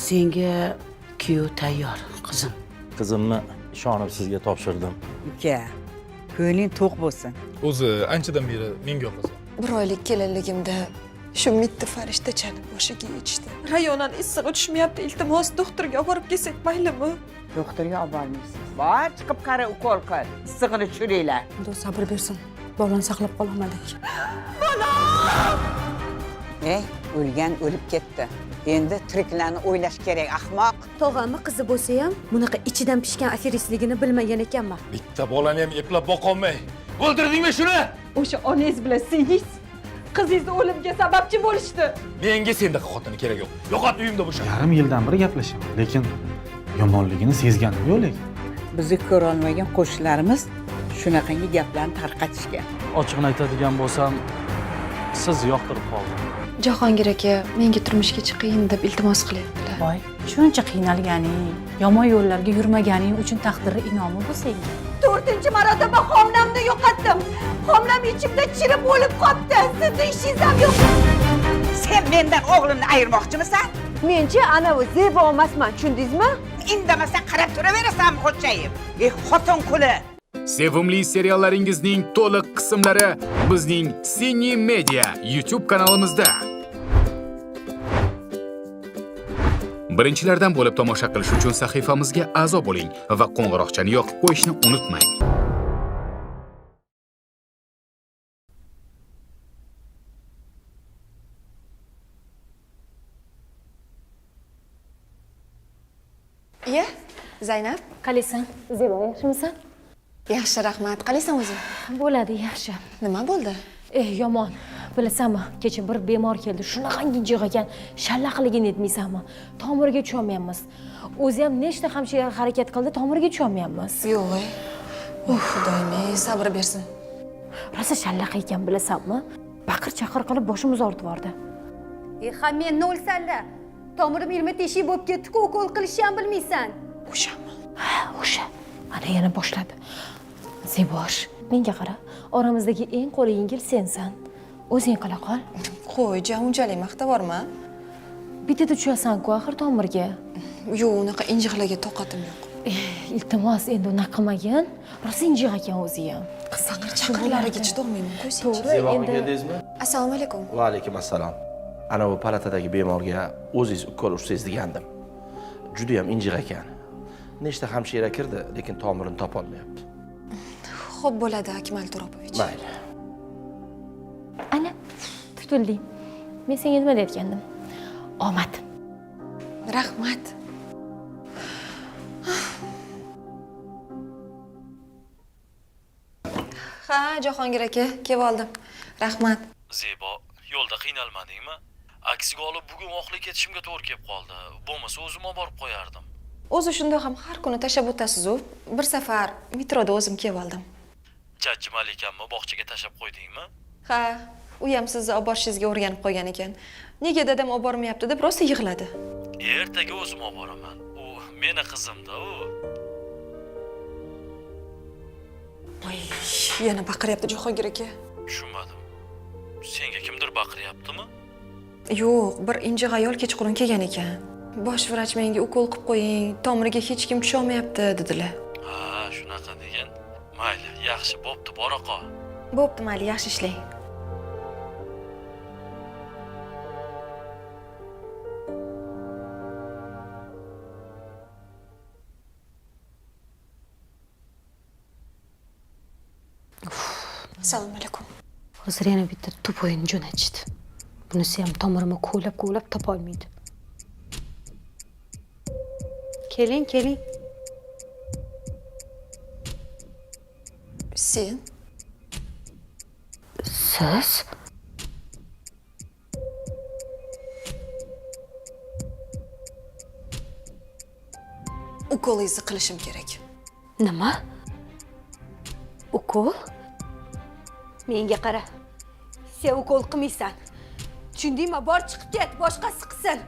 Senga kuyov tayyor, qizim. Qizimni ishonib sizga topshirdim. Uka, ko'ngling to'q bo'lsin. O'zi anchadan beri menga yoqasan. Bir oylik kelinligimda shu mitti farishtachani boshiga yechdi. Rayonani issig'i tushmayapti, iltimos, doktorga olib borib kelsak maylimi? Doktorga olib bormaysiz. Bor, chiqib qara, ukol qil. Issig'ini tushiringlar. Xudo sabr bersin. Bolani saqlab qololmadik. Ey, o'lgan o'lib ketdi. Endi tiriklarni o'ylash kerak, ahmoq. Tog'amni qizi bo'lsa ham bunaqa ichidan pishgan aferistligini bilmagan ekanman. Bitta bolani ham eplab boqolmay. O'ldirdingmi shuni? O'sha onangiz bilan singlingiz qizingizni o'limiga sababchi bo'lishdi. Menga sendaqa xotini kerak yo'q. Yo'qot uyimda bo'sha. Yarim yildan beri gaplashaman, lekin yomonligini sezganim yo'q lekin. Bizni ko'rolmagan qo'shnilarimiz shunaqangi gaplarni tarqatishgan. Ochig'ini aytadigan bo'lsam, siz yoqtirib qoldim. Jahongir aka, menga turmushga chiqing deb iltimos qilyaptilar. Voy, shuncha qiynalganing, yomon yo'llarga yurmaganing uchun taqdiri inomi bu senga. 4-chi marotaba homilamni yo'qotdim. Homilam ichimda chirib o'lib qoldi. Sizni ishingiz ham yo'q. Sen mendan o'g'limni ayirmoqchimisan? Menchi anavi Zebo emasman, tushundingizmi? Indamasdan qarab turaverasanmi xo'jayim? Ey, xotin quli! Sevimli seriallaringizning to'liq qismlari bizning Cine Media YouTube kanalimizda. Birinchilardan bo'lib tomosha qilish uchun sahifamizga a'zo bo'ling va qo'ng'iroqchani yoqib qo'yishni unutmang. Iya, Zaynab, Qalaysan? Zebo, yaxshimisan? Yaxshi, rahmat. Qalaysan o'zing? Bo'ladi, yaxshi. Nima bo'ldi? Eh, yomon. Bilasanmi, kecha bir bemor keldi. Shunaqangi jiq ekan, shallaqligini aytmaysanmi? Tomiriga tusholmayapmiz. O'zi ham nechta hamshira harakat qildi, tomiriga tusholmayapmiz. Yo'q, ey. Oh, Xudoyim, ey, sabr bersin. Rosa shallaq ekan, bilasanmi? Baqir-chaqir qilib boshimizni og'ritib yubordi. E, ha, men o'lsanlar. Tomirim ilma teshik bo'lib ketdi-ku, ukol qilishni ham bilmaysan. O'shami? Ha, o'sha. Mana yana boshladi. Zebosh, menga qara. Oramizdagi eng qo'li yengil sensan. O'zing qila qol. Qo'y, ja, unchalik maqtavorma. Bittada tushasan-ku axir tomirga. Yo'q, unaqa injiqlarga toqatim yo'q. Iltimos, endi unaqa qilmagin. Rosa injiq ekan o'zi ham. Baqir chaqirlariga chidolmayman, qo'ysangchi. To'g'ri, Zebo endi keldingizmi? Assalomu alaykum. Va alaykum assalom. Ana bu palatadagi bemorga o'zingiz ukol ursangiz degandim. Juda ham injiq ekan. Nechta hamshira kirdi, lekin tomirini topolmayapti. Xo'p bo'ladi, Akmal Turopovich. Mayli. Ana, tutilding. Men senga nima deyotgandim? Omad. Rahmat. Ha, Jahongir aka, kelib oldim. Rahmat. Zebo, yo'lda qiynalmadingmi? Aksiga olib bugun vaqtli ketishimga to'g'ri kelib qoldi. Bo'lmasa o'zim olib borib qo'yardim. O'zi shundoq ham har kuni tashlab o'tasiz-u. Bir safar metroda o'zim kelib oldim. Jajji Malikamni bog'chaga tashlab qo'ydingmi? Ha, u ham sizni olib borishingizga o'rganib qolgan ekan. Nega dadam olib bormayapti deb rosa yig'ladi. Ertaga o'zim olib boraman. U meni qizim-da u. Voy, yana baqiryapti Jahongir aka. Tushunmadim. Senga kimdir baqiryaptimi? Yo'q, bir injiq ayol kechqurun kelgan ekan. Bosh vrach menga ukol qilib qo'ying, tomiriga hech kim tusholmayapti dedilar. Ha, shunaqa degan. Mayli, yaxshi, bo'pti, bora qol. Bo'pti, mayli, yaxshi ishlang. Assalomu alaykum. Hozir yana bitta tupoyini jo'natishdi. Bunisi ham tomirimni kovlab-kovlab topolmaydi. Keling, keling. Sen? Siz? Ukolingizni qilishim kerak. Nima? Ukol? Menga qara. Sen ukol qilmaysan. Tushundingmi? Bor chiqib ket, boshqasi qilsin.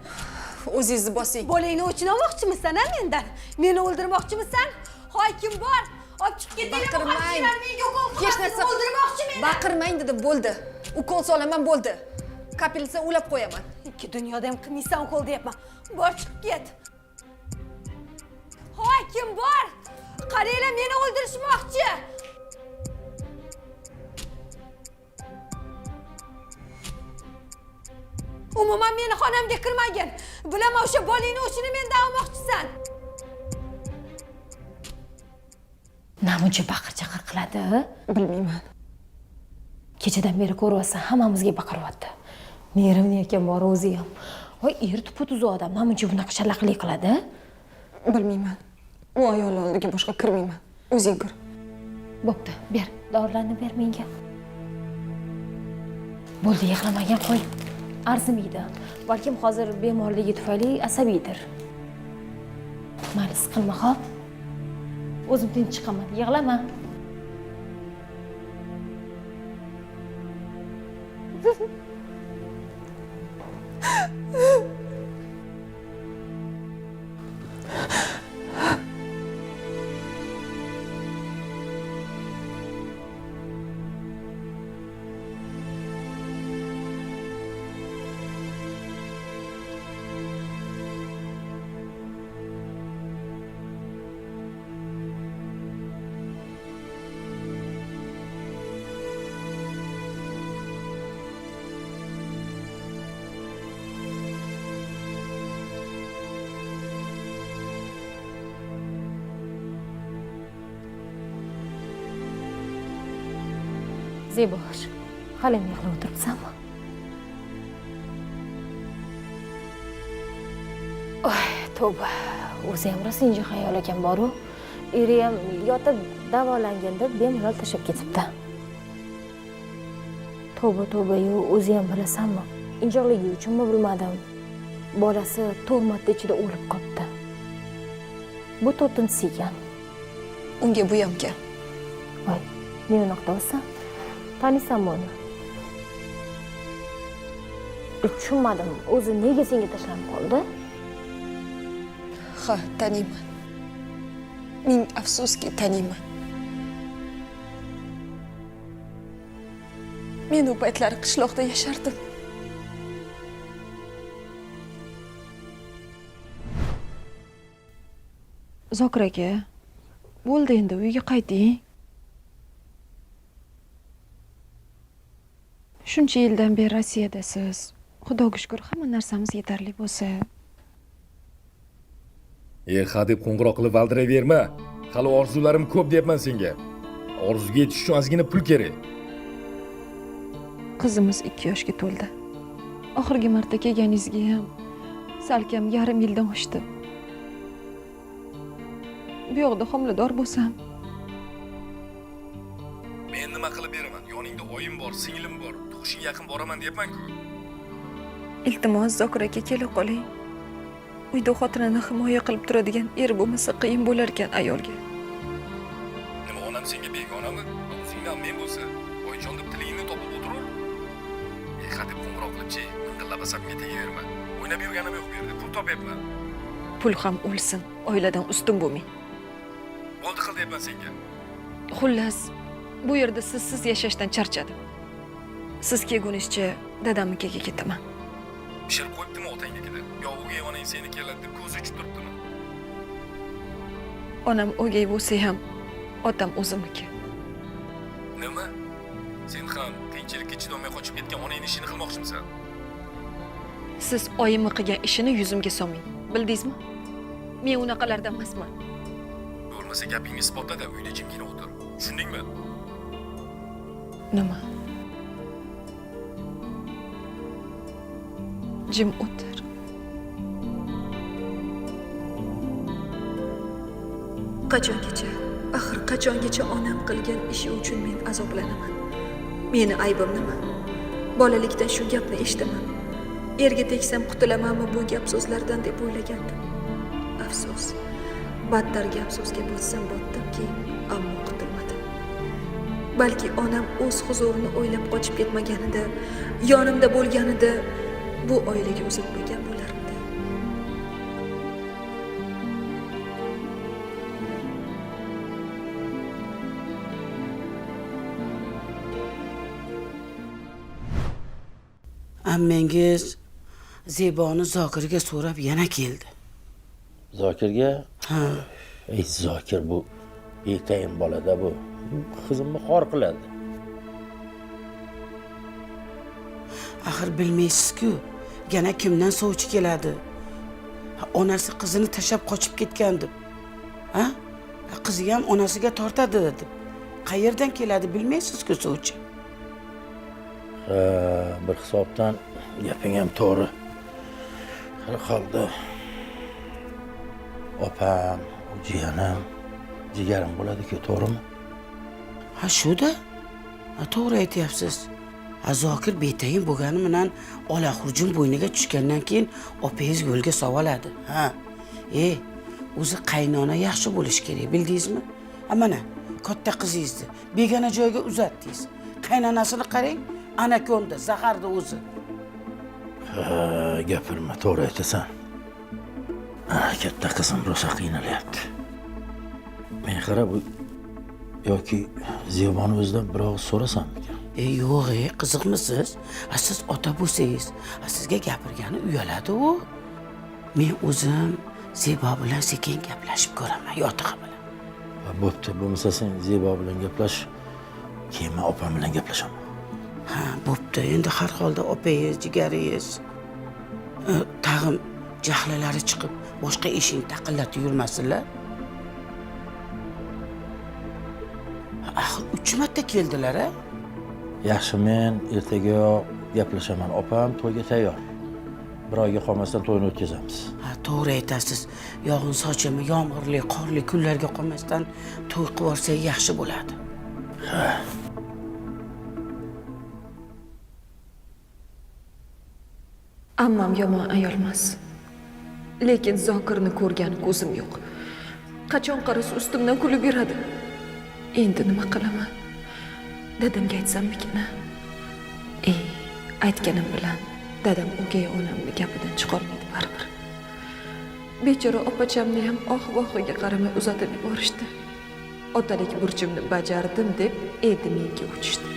O'zingizni bosing. Bolangni o'chini olmoqchimisan, a mendan? Meni o'ldirmoqchimisan? Hoy, kim bor? Olib chiqib ketinglar, bu Baqirmang. hamshiralar menga ukol Hech qilmasin, narsa o'ldirmoqchi meni. Baqirmang dedim, bo'ldi. Ukol solaman, bo'ldi. Kapelsa ulab qo'yaman. Ikki dunyoda ham qilmaysan ukol deyapman. Bor chiqib ket. Hoy, kim bor? Qaranglar, meni o'ldirishmoqchi. Umuman meni xonamga kirmagin. Bilaman o'sha bolingni o'shini mendan olmoqchisan. Namuncha baqir-chaqir qiladi? Bilmayman. Kechadan beri ko'ryapsan, hammamizga baqiryapti. Nervni ekan bor o'zi ham. Voy, er tupu-tuzu odam namuncha bunaqa shallaqlik qiladi? Bilmayman. U ayol oldiga boshqa kirmayman. O'zing kir. Bo'pti, ber, dorilarni ber menga. Bo'ldi, yig'lamagan qo'y. Arzimaydi. Balkim hozir bemorligi tufayli asabiydir. Mayli, siqilma, xo'p? O'zim tinch chiqaman, yig'lama. Zebosh, hali yig'lab o'tiribsanmi? Oy, tavba. O'zi ham rosa injiq ayol ekan bor-u. Eri ham yotib davolanganda bemalol tashlab ketibdi. Tavba, tavba, o'zi ham bilasanmi? Injiqligi uchunmi bilmadim. Bolasi 4 marta ichida o'lib qolibdi. Bu 4-chisi ekan. Unga bu ham kam. Voy, ne unaqa deyapsan? Taniysanmi uni? Tushunmadim, o'zi nega senga tashlanib qoldi? Ha, taniyman. Ming afsuski taniyman. Men u paytlari qishloqda yashardim. Zokir aka, bo'ldi endi uyga qayting. Shuncha yildan beri Rossiyadasiz. Xudoga shukr, hamma narsamiz yetarli bo'lsa. Ha deb qo'ng'iroq qilib valdiraverma. Hali orzularim ko'p deyapman senga. Orzuga yetish uchun ozgina pul kerak. Qizimiz 2 yoshga to'ldi. Oxirgi marta kelganingizga ham salkam yarim yildan oshdi. Bu yoqda homilador bo'lsam, men nima qilib beraman? Yoningda oyim bor, singlim bor, tug'ishing yaqin boraman deyapman-ku. Iltimos, Zokir aka, kela qoling. Uyda xotinini himoya qilib turadigan er bo'lmasa qiyin bo'lar ekan ayolga. Nima, onam senga begonami? O'zingdan men bo'lsa, oyijon deb tilingni topib o'tirur. Ha deb qo'ng'iroq qilib-chi, inqillab asabimga tegaverma. O'ynab yurganim yo'q bu yerda, pul topyapman. Pul ham o'lsin, oiladan ustun bo'lmang. Bo'ldi qil deyapman senga. Xullas, bu yerda sizsiz yashashdan charchadim. Siz kelgunizcha dadamnikiga ketaman. Pishirib qo'yibdimi otangnikida? Yo o'gay onang seni keladi deb ko'zi uchib turibdimi? Onam o'gay bo'lsa ham, otam o'zimniki. Nima? Sen ham qiyinchilikka chidolmay qochib ketgan onangning ishini qilmoqchimisan? Siz oyimni qilgan ishini yuzimga solmang. Bildingizmi? Men unaqalardan emasman. Bo'lmasa gapingni isbotla-da, uyda jimgina o'tir. Tushundingmi? Nima? Jim o'tir. Qachongacha, axir qachongacha onam qilgan ishi uchun men azoblanaman? Meni aybim nima? Bolalikdan shu gapni eshitaman. Erga tegsam qutulamanmi bu gap so'zlardan deb o'ylagandim. Afsus, battar gap so'zga botsam botdimki, ammo qutulmadim. Balki onam o'z huzurini o'ylab qochib ketmaganida, yonimda bo'lganida bu oilaga uzatmagan bo'larmidi? Ammangiz Zeboni Zokirga so'rab yana keldi. Zokirga? Ha. Ey Zokir bu betayin bolada bu. Qizimni xor qiladi. Axir bilmaysiz-ku, yana kimdan sovchi keladi? Onasi qizini tashlab qochib ketgan deb. Ha? Qizi ham onasiga tortadi deb. Qayerdan keladi bilmaysiz-ku sovchi. Ha, bir hisobdan gaping ham to'g'ri. Har holda opam, jiyanim, jigarim bo'ladi-ku, to'g'rimi? Ha, shu-da. Ha, to'g'ri aytyapsiz. Ha, Zokir betayin bo'lgani bilan ola xurjun bo'yniga tushgandan keyin opangiz yo'lga sovoladi. Ha. O'zi qaynona yaxshi bo'lish kerak, bildingizmi? Ha, mana katta qizingizni begona joyga uzatdingiz. Qaynonasini qarang, anakonda, zaharda o'zi. Ha, gapirma, to'g'ri aytasan. Katta qizim rosa qiynalyapti. Men qarab yoki Zeboni o'zidan bir og'iz so'rasammikan? Yo'q, qiziqmisiz? Siz ota bo'lsangiz, sizga gapirgani uyaladi u. Men o'zim Zebo bilan sekin gaplashib ko'raman, yotig'i bilan. Bo'pti, bo'lmasa sen Zebo bilan gaplash, keyin men opam bilan gaplashaman. Ha, bo'pti. Endi har holda opangiz, jigaringiz tag'in jahllari chiqib, boshqa eshikni taqillatib yurmasinlar. Axir 3 marta keldilar, a? Yaxshi, men ertagayoq gaplashaman. Opam to'yga tayyor. Bir oyga qolmasdan to'yni o'tkazamiz. Ha, to'g'ri aytasiz. Yog'in sochimi, yomg'irli, qorli kunlarga qolmasdan to'y qilib yuborsak yaxshi bo'ladi. Ha. Ammam yomon ayol emas. Lekin Zokirni ko'rgan ko'zim yo'q. Qachon qarasa ustimdan kulib yuradi. Endi nima qilaman? Dadamga aytsammikin? Aytganim bilan dadam o'gay onamni gapidan chiqolmaydi baribir. Bechora opachamni ham oh-vohiga qaramay uzatib yuborishdi. Otalik burchimni bajardim deb endi menga o'chishdi.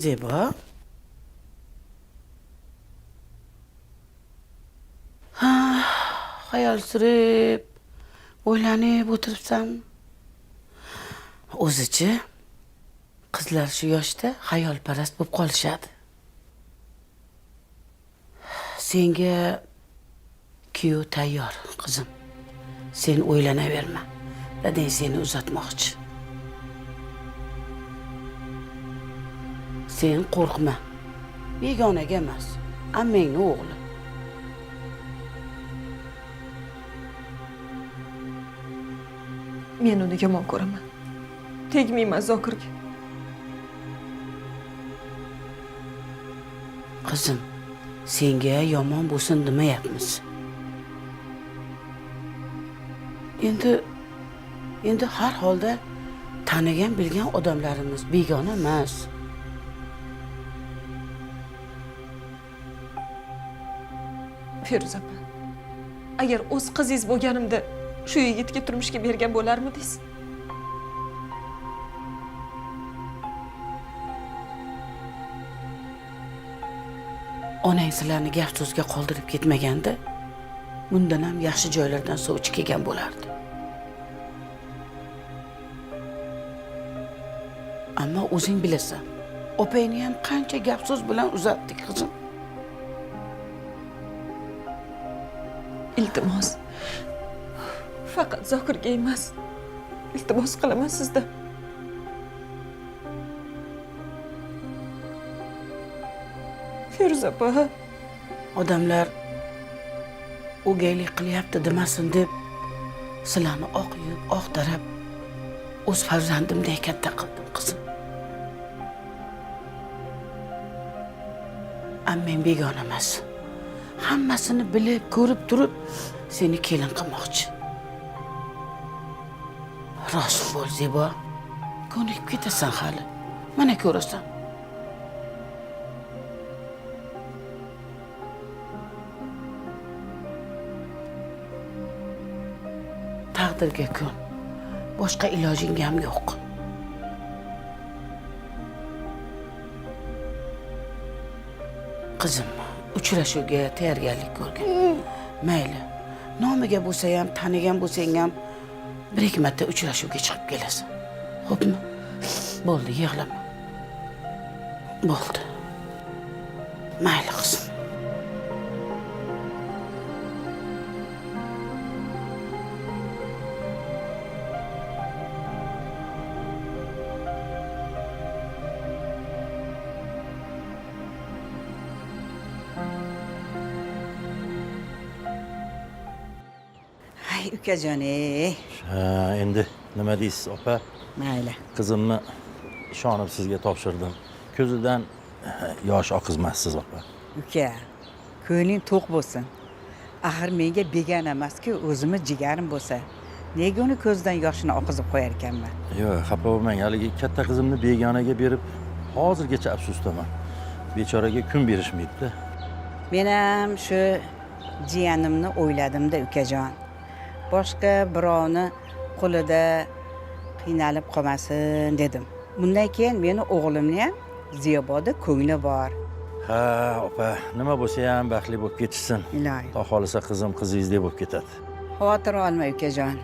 Zebo. Ha, xayol surib, o'ylanib o'tiribsan. O'zichi qizlar shu yoshda xayolparast bo'lib qolishadi. Senga kuyov tayyor, qizim. Sen o'ylanaverma. Dadang seni uzatmoqchi. Sen qo'rqma. Begonaga emas, ammangning o'g'li. Men uni yomon ko'raman. Tegmayman Zokirga. Qizim, senga yomon bo'lsin demayapmiz. Endi har holda tanigan, bilgan odamlarimiz begona emas. Feruza opa, agar o'z qizingiz bo'lganimda shu yigitga turmushga bergan bo'larmidingiz? Onang sizlarni gap so'zga qoldirib ketmaganda, bundan ham yaxshi joylardan sovchi kelgan bo'lardi. Ammo o'zing bilasan, opangni ham qancha gap so'z bilan uzatdik, qizim. Iltimos. Faqat Zokirga emas. Iltimos qilaman sizdan. Feruza opa, odamlar o'gaylik qilyapti demasin deb sizlarni oq yuvib, oq darab o'z farzandimdek katta qildim, qizim. Ammang begona emas. Hammasini bilib, ko'rib turib seni kelin qilmoqchi. Rost bo'l, Zebo. Ko'nikib ketasan hali. Mana ko'rasan. Taqdirga ko'n. Boshqa ilojing ham yo'q. Qizim, uchrashuvga tayyorgarlik ko'rgin. Mayli, nomiga bo'lsa ham, tanigan bo'lsang ham bir ikki marta uchrashuvga chiqib kelasan. Xo'pmi? Bo'ldi, yig'lama. Bo'ldi. Mayli qizim. Ay ukajon ey. Ha, endi nima deysiz opa? Mayli. Qizimni ishonib sizga topshirdim. Ko'zidan yosh oqizmassiz opa. Uka, ko'ngling to'q bo'lsin. Axir menga begona emas-ku, o'zimni jigarim bo'lsa. Nega uni ko'zidan yoshini oqizib qo'yar ekanman? Yo'q, xafa bo'lmang. Haligi katta qizimni begonaga berib, hozirgacha afsusdaman. Bechoraga kun berishmaydi-da. Men ham shu jiyanimni o'yladim-da, ukajon. Boshqa birovni qo'lida qiynalib qolmasin dedim. Bundan keyin meni o'g'limni ham Ziyoboda ko'ngli bor. Ha, opa, nima bo'lsa ham baxtli bo'lib ketishsin. Iloyim. Xudo xolisa qizim qizingizdek bo'lib ketadi. Xavotir olma ukajon.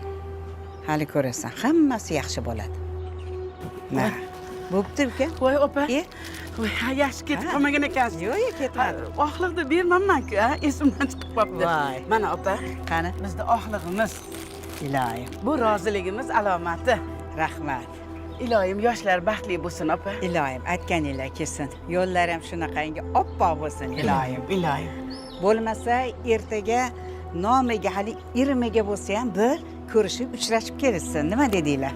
Hali ko'rasan, hammasi yaxshi bo'ladi. Na. Bo'pti uka. Voy opa. Voy, yaxshi ketib qolmagan ekansiz. Yo'q, yo'q, ketmadim. Oqliqni bermanman-ku, esimdan chiqib qolibdi. Voy. Mana opa, qani? Bizda oqlig'imiz. Iloyim. Bu roziligimiz alomati. Rahmat. Iloyim yoshlar baxtli bo'lsin opa. Iloyim, aytganinglar kelsin. Yo'llar ham shunaqangi oppoq bo'lsin, iloyim. Iloyim. Bo'lmasa ertaga nomiga hali irmiga bo'lsa ham bir ko'rishib, uchrashib kelishsin. Nima dedinglar?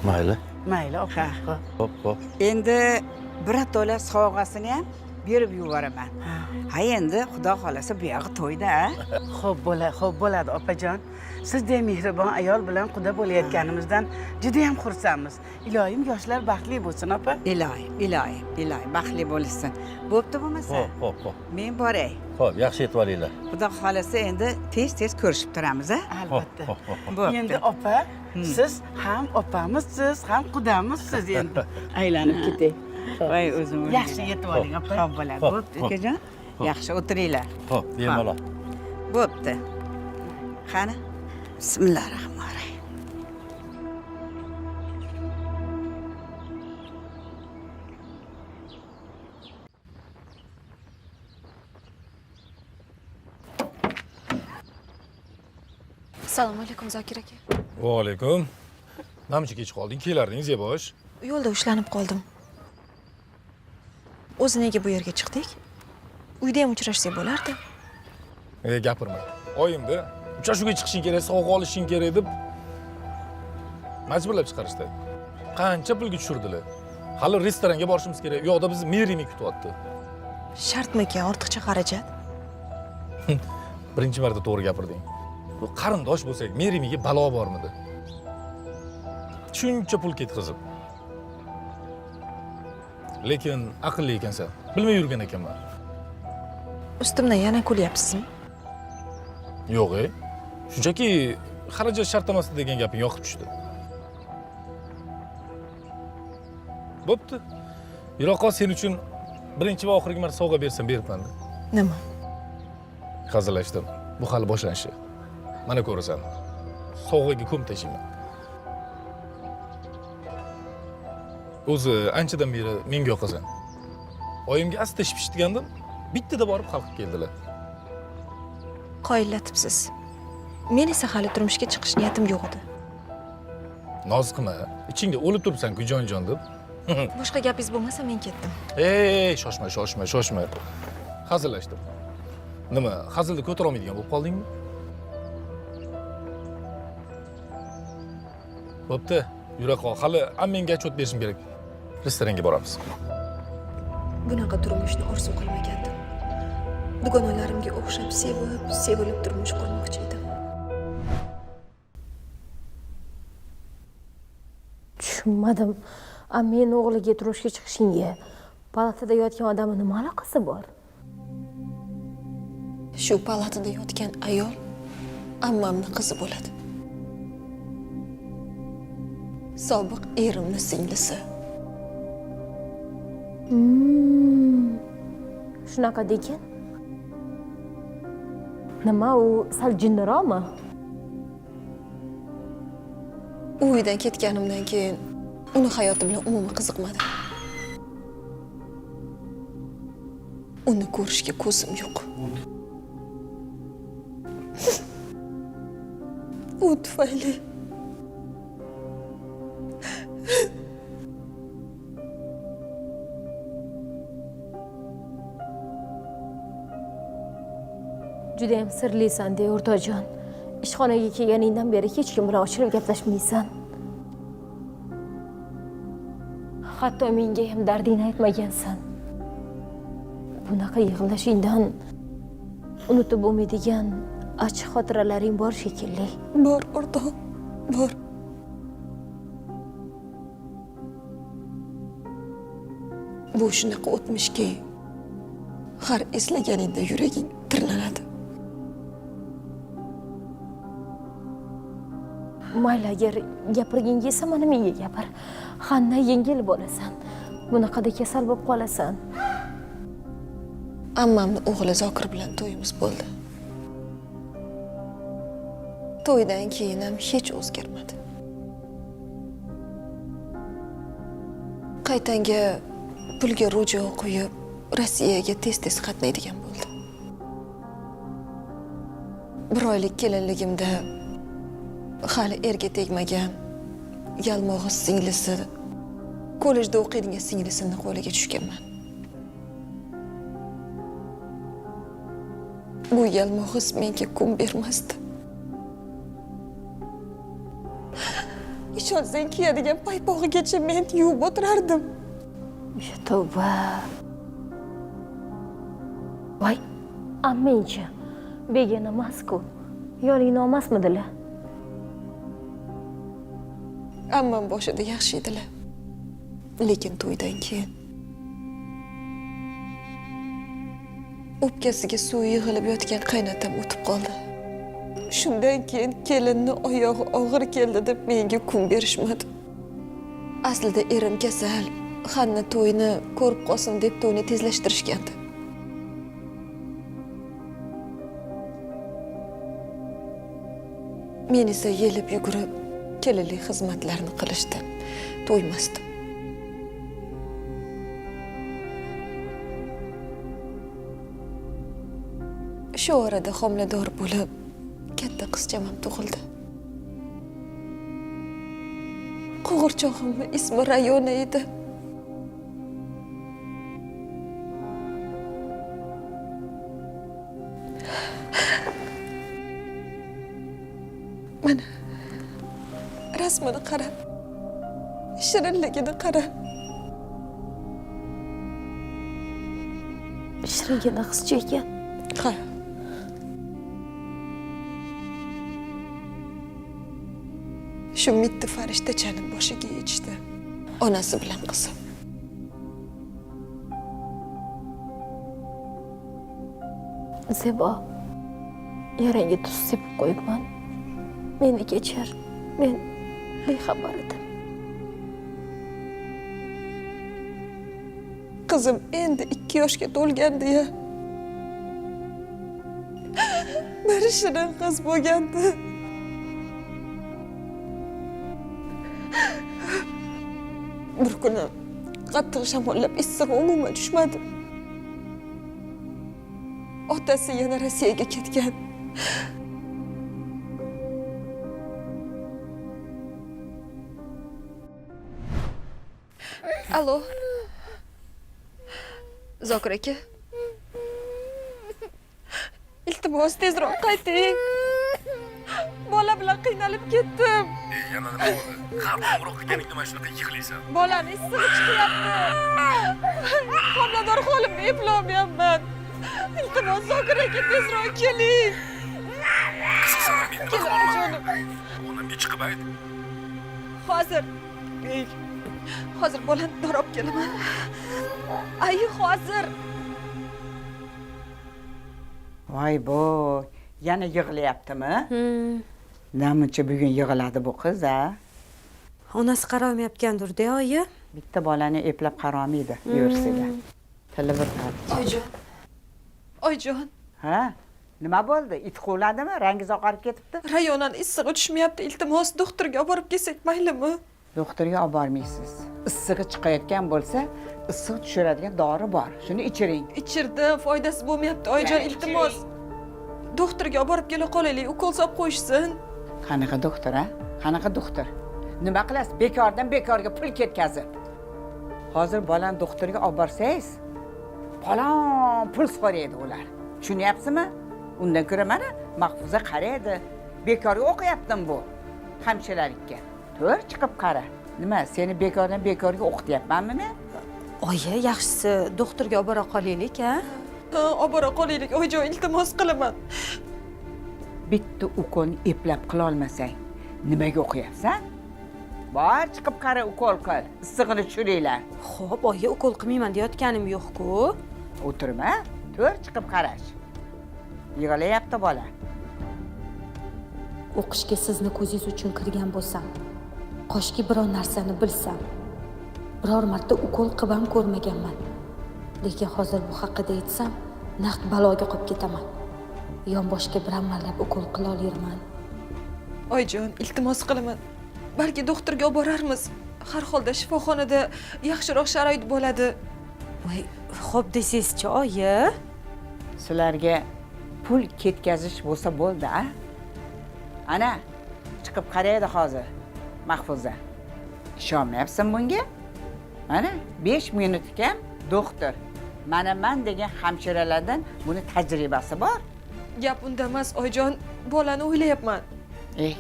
Mayli. Mayli opa. Xo'p, xo'p. Endi birato'la sovg'asini ham berib yuboraman. Ha, endi Xudo xolasa bu yog'i to'yda. Xo'p bo'ladi, xo'p bo'ladi opajon. Sizdek mehribon ayol bilan quda bo'layotganimizdan juda ham xursandmiz. Iloyim yoshlar baxtli bo'lsin opa. Iloyim, iloyim, iloyim baxtli bo'lsin. Bo'pti bo'lmasa? Xo'p, xo'p, xo'p. Men boray. Xo'p, yaxshi yetib olinglar. Xudo xolasa endi tez-tez ko'rishib turamiz, a? Albatta. Bo'pti. Endi opa, siz ham opamizsiz, ham qudamizsiz endi. Aylanib ketay. Voy o'zim. Yaxshi yetib oling opa. Xo'p bo'ladi. Bo'pti ukajon. Yaxshi o'tiringlar. Xo'p, bemalol. Bo'pti. Qani? Bismillahirrohmanirrohim. Assalomu alaykum Zokir aka. Va alaykum. Namcha kech qolding, kelarding Zebosh. Yo'lda ushlanib qoldim. O'zi nega bu yerga chiqdik? Uyda ham uchrashsak bo'lardi. Gapirma. Oyimda uchrashuvga chiqishing kerak, sovg'a olishing kerak deb majburlab chiqarishdi. Qancha pulga tushirdilar. Hali restoranga borishimiz kerak. U yoqda bizni Merimi kutyapti. Shartmikan ortiqcha xarajat? Birinchi marta to'g'ri gapirding. Bu qarindosh bo'lsak, Merimiga balo bormidi? Shuncha pul ketkazib. Lekin aqlli ekansan. Bilmay yurgan ekanman. Ustimdan yana kulyapsizmi? Yo'q, shunchaki xarajat shart emas degan gaping yoqib tushdi. Bo'pti. Yiroqqa sen uchun birinchi va oxirgi marta sovg'a bersam beribman. Nima? Hazillashdim. Bu hali boshlanishi. Mana ko'rasan. Sovg'aga ko'm tashiyman. O'zi anchadan beri menga yoqasan. Oyimga asta shipshitgandim, bittada borib qalqib keldilar. Qoyillatibsiz. Men esa hali turmushga chiqish niyatim yo'q edi. Noz qilma, ichingda o'lib turibsan-ku jon-jon deb. Boshqa gapingiz bo'lmasa men ketdim. Ey, shoshma, shoshma, shoshma. Hazillashdim. Nima, hazilni ko'tara olmaydigan bo'lib qoldingmi? Bo'pti, yura qol. Hali ammangga отчет berishim kerak. Restoranga boramiz. Bunaqa turmushni orzu qilmagandim. Dugonalarimga o'xshab sevib, sevilib turmush qurmoqchi edim. Tushunmadim. Ammang o'g'liga turmushga chiqishingga palatada yotgan odamning nima aloqasi bor? Shu palatada yotgan ayol ammamni qizi bo'ladi. Sobiq erimni singlisi. Shunaqa degin. Nima, u sal jinniroqmi? U uydan ketganimdan keyin uni hayoti bilan umuman qiziqmadim. Uni ko'rishga ko'zim yo'q. U tufayli juda ham sirlisan, de o'rtoqjon. Ishxonaga kelganingdan beri hech kim bilan ochilib gaplashmaysan. Hatto menga ham dardingni aytmagansan. Bunaqa yig'lashingdan unutib bo'lmaydigan achchiq xotiralaring bor shekilli. Bor, o'rtoq, bor. Bu shunaqa o'tmishki, har eslaganingda yuraging tirlanadi. Mayli, agar gapirging kelsa, mana menga gapir. Hanna, yengil bo'lasan. Bunaqada kasal bo'lib qolasan. Ammamni o'g'li Zokir bilan to'yimiz bo'ldi. To'ydan keyin ham hech o'zgarmadi. Qaytanga pulga rujo qo'yib, Rossiyaga tez-tez qatnaydigan bo'ldi. Bir oylik kelinligimda hali erga tegmagan yalmog'iz singlisi, kollejda o'qiydigan singlisini qo'liga tushganman. Bu yalmog'iz menga kun bermasdi. Ishonsang, kiyadigan paypog'igacha men yuvib o'tirardim. Tavba. Voy, ammangchi begona emas-ku. Yoningni olmasmidilar? Ammam boshida yaxshi edilar. Lekin to'ydan keyin o'pkasiga suv yig'ilib yotgan qaynatam o'tib qoldi. Shundan keyin kelinni oyog'i og'ir keldi deb menga kun berishmadi. Aslida erim kasal, Hanna to'yini ko'rib qolsin deb to'yni tezlashtirishgandi. Men esa yelib yugurib kelinlik xizmatlarini qilishdan to'ymasdim. Shu orada homilador bo'lib, katta qizcham ham tug'ildi. Qo'g'irchog'imning ismi Rayona edi. Mana rasmini qara, shirinligini qara. Shiringina qizcha ekan. Ha. Shu mitti farishtachani boshiga yechdi. Onasi bilan qizi. Zebo, yarangga tuz sepib qo'yibman. Meni kechir. Men bexabar edim. Qizim endi 2 yoshga to'lgandi-ya. Bir shirin qiz bo'lgandi. Bir kuni qattiq shamollab issig'i umuman tushmadi. Otasi yana Rossiyaga ketgan. Alo. Zokir aka. Iltimos, tezroq qayting. Bola bilan qiynalib ketdim. Yana nima bo'ldi? Har qo'ng'iroq qilganingda mana shunaqa yig'laysan. Bolani issig'i chiqyapti. Homilador holimni eplolmayapman. Iltimos, Zokir aka, tezroq keling. Qiziqsan, men nima qilaman? Onamga chiqib ayt. Hozir. Hozir bolani dori olib kelaman. Ay, hozir. Voy bu, yana yig'layaptimi? Namuncha bugun yig'iladi bu qiz, a? Onasi qarolmayotgandir-da, oyi. Bitta bolani eplab qarolmaydi, yursiga. Tili bir parcha. Oyijon, Oyijon. Ha? Nima bo'ldi? It quvladimi? Rangingiz oqarib ketibdi. Rayonani issig'i tushmayapti, iltimos, doktorga olib borib kelsak maylimi? Doktorga olib bormaysiz. Issig'i chiqayotgan bo'lsa, issiq tushiradigan dori bor. Shuni ichiring. Ichirdim, foydasi bo'lmayapti, oyijon, iltimos. Doktorga olib borib kela qolaylik, ukol solib qo'yishsin. Qanaqa doktor, ha? Qanaqa doktor? Nima qilasiz? Bekordan bekorga pul ketkazib. Hozir bolani doktorga olib borsangiz, falon pul so'raydi ular. Tushunyapsizmi? Undan ko'ra mana Mahfuza qaraydi. Bekorga o'qiyaptim bu hamshiralikka. To'g'ri chiqib qara. Nima, seni bekordan bekorga o'qityapmanmi men? Oyi, yaxshisi doktorga olib bora qolaylik, ha? Ha, olib bora qolaylik, oyijon, iltimos qilaman. Bitta ukolni eplab qila olmasang, nimaga o'qiyapsan? Bor, chiqib qara, ukol qil. Issig'ini tushiringlar. Xo'p, oyi, ukol qilmayman deyotganim yo'q-ku. O'tirma, to'g'ri chiqib qarash. Yig'layapti bola. O'qishga sizni ko'zingiz uchun kirgan bo'lsam, qoshki biror narsani bilsam, biror marta ukol qilib ham ko'rmaganman. Lekin hozir bu haqida aytsam, naq baloga qolib ketaman. Yonboshga bir amallab ukol qila olarman. Oyijon, iltimos qilaman. Balki doktorga olib borarmiz. Har holda shifoxonada yaxshiroq sharoit bo'ladi. Voy, xo'p desangizchi, oyi. Sizlarga pul ketkazish bo'lsa bo'ldi, a? Ana, chiqib qaraydi hozir Mahfuza. Ishonmayapsan bunga? Mana 5 minutga doktor. Mana men degan hamshiralardan buni tajribasi bor. Gap unda emas, oyijon, bolani o'ylayapman.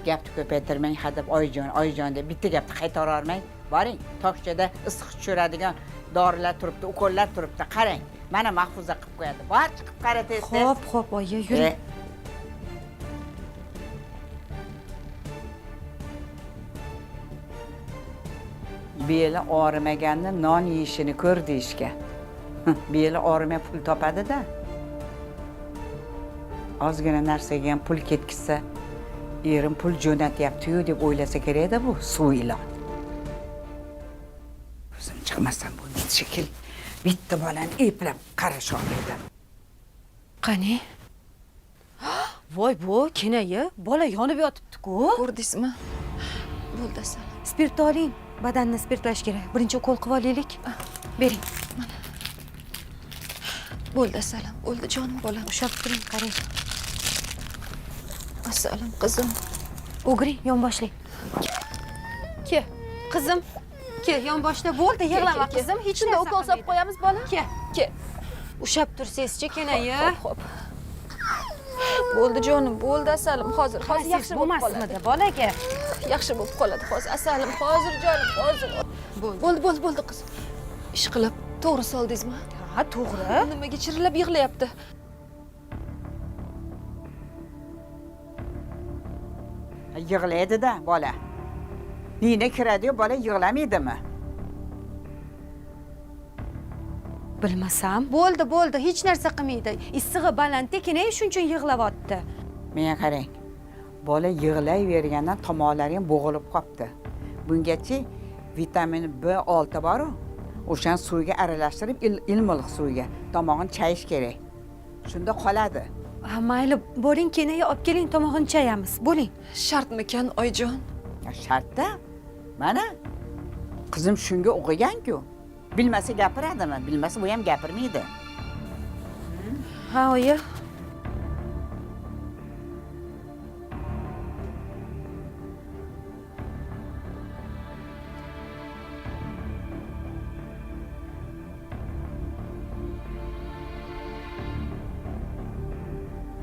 Gapni ko'paytirmang, hadeb oyijon, oyijon deb bitta gapni qaytara olmang. Boring, tokchada issiq tushiradigan dorilar turibdi, ukollar turibdi, qarang. Mana Mahfuza qilib qo'yadi. Bor, chiqib qara tez-tez. Xo'p, xo'p, oyi, yuring. Beli og'rimaganni non yeyishini ko'r deyishgan. Beli og'rimay pul topadi-da. Ozgina narsaga ham pul ketkizsa, erim pul jo'natyapti-yu deb o'ylasa kerak-da bu suv ilon. O'zim chiqmasam bo'lmaydi shekilli. Bitta bolani eplab qarash olmaydi. Qani? Voy bu, kenayi, bola yonib yotibdi-ku. Ko'rdingizmi? Bo'ldi, asal. Spirt oling, badanni spirtlash kerak. Birinchi ukol qilib olaylik. Bering. Mana. Bo'ldi, asalim, bo'ldi jonim bolam. Ushlab turing, qarang. Asalim, qizim. O'giring, yonboshlang. Ke, qizim. Ke, yonboshla, bo'ldi, yig'lama qizim, hech Shunda narsa ukol solib qo'yamiz bola. Ke. Ke. Ushlab tursangizchi, kenayi. Xo'p, xo'p. Bo'ldi jonim, bo'ldi asalim, hozir, hozir yaxshi bo'lib qoladi. Bo'lmasmidi bolaga? Yaxshi bo'lib qoladi hozir, asalim, hozir jonim, hozir. Bo'ldi, bo'ldi, bo'ldi qizim. Ish qilib, to'g'ri soldingizmi? Ha, to'g'ri. Nimaga chirillab yig'layapti? Yig'laydi-da bola. Nina kiradi-yu, bola yig'lamaydimi? Bilmasam. Bo'ldi, bo'ldi, hech narsa qilmaydi. Issig'i baland-da, keyin shuning uchun yig'layapti. Menga qarang. Bola yig'layvergandan tomoqlari ham bo'g'ilib qopti. Bungacha vitamin B6 bor-u, o'shani suvga aralashtirib, ilmiliq suvga tomog'ini chayish kerak. Shunda qoladi. Ha, mayli, boring, kenayi olib keling, tomog'ini chayamiz. Bo'ling. Shartmikan, oyijon? Shartda. Mana qizim shunga o'qigan-ku. Bilmasa gapiradimi? Bilmasa bu ham gapirmaydi. Ha, oyi.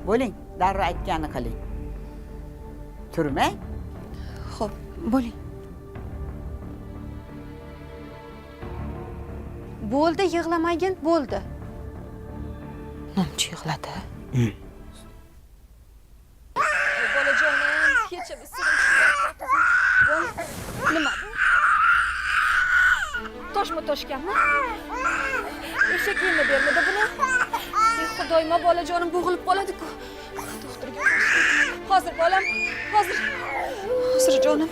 Bo'ling, darrov aytganini qiling. Turmang. Xo'p, bo'ling. Bo'ldi, yig'lamagin, bo'ldi. Namchi yig'ladi? Bolajonim, hech ham issig'im tushmayapti. Nima bu? Toshma toshganmi? Eshak yemi bermidi buni? Ey Xudoyim, bolajonim bo'g'ilib qoladi-ku. Doktorga hozir bolam, hozir. Hozir jonim.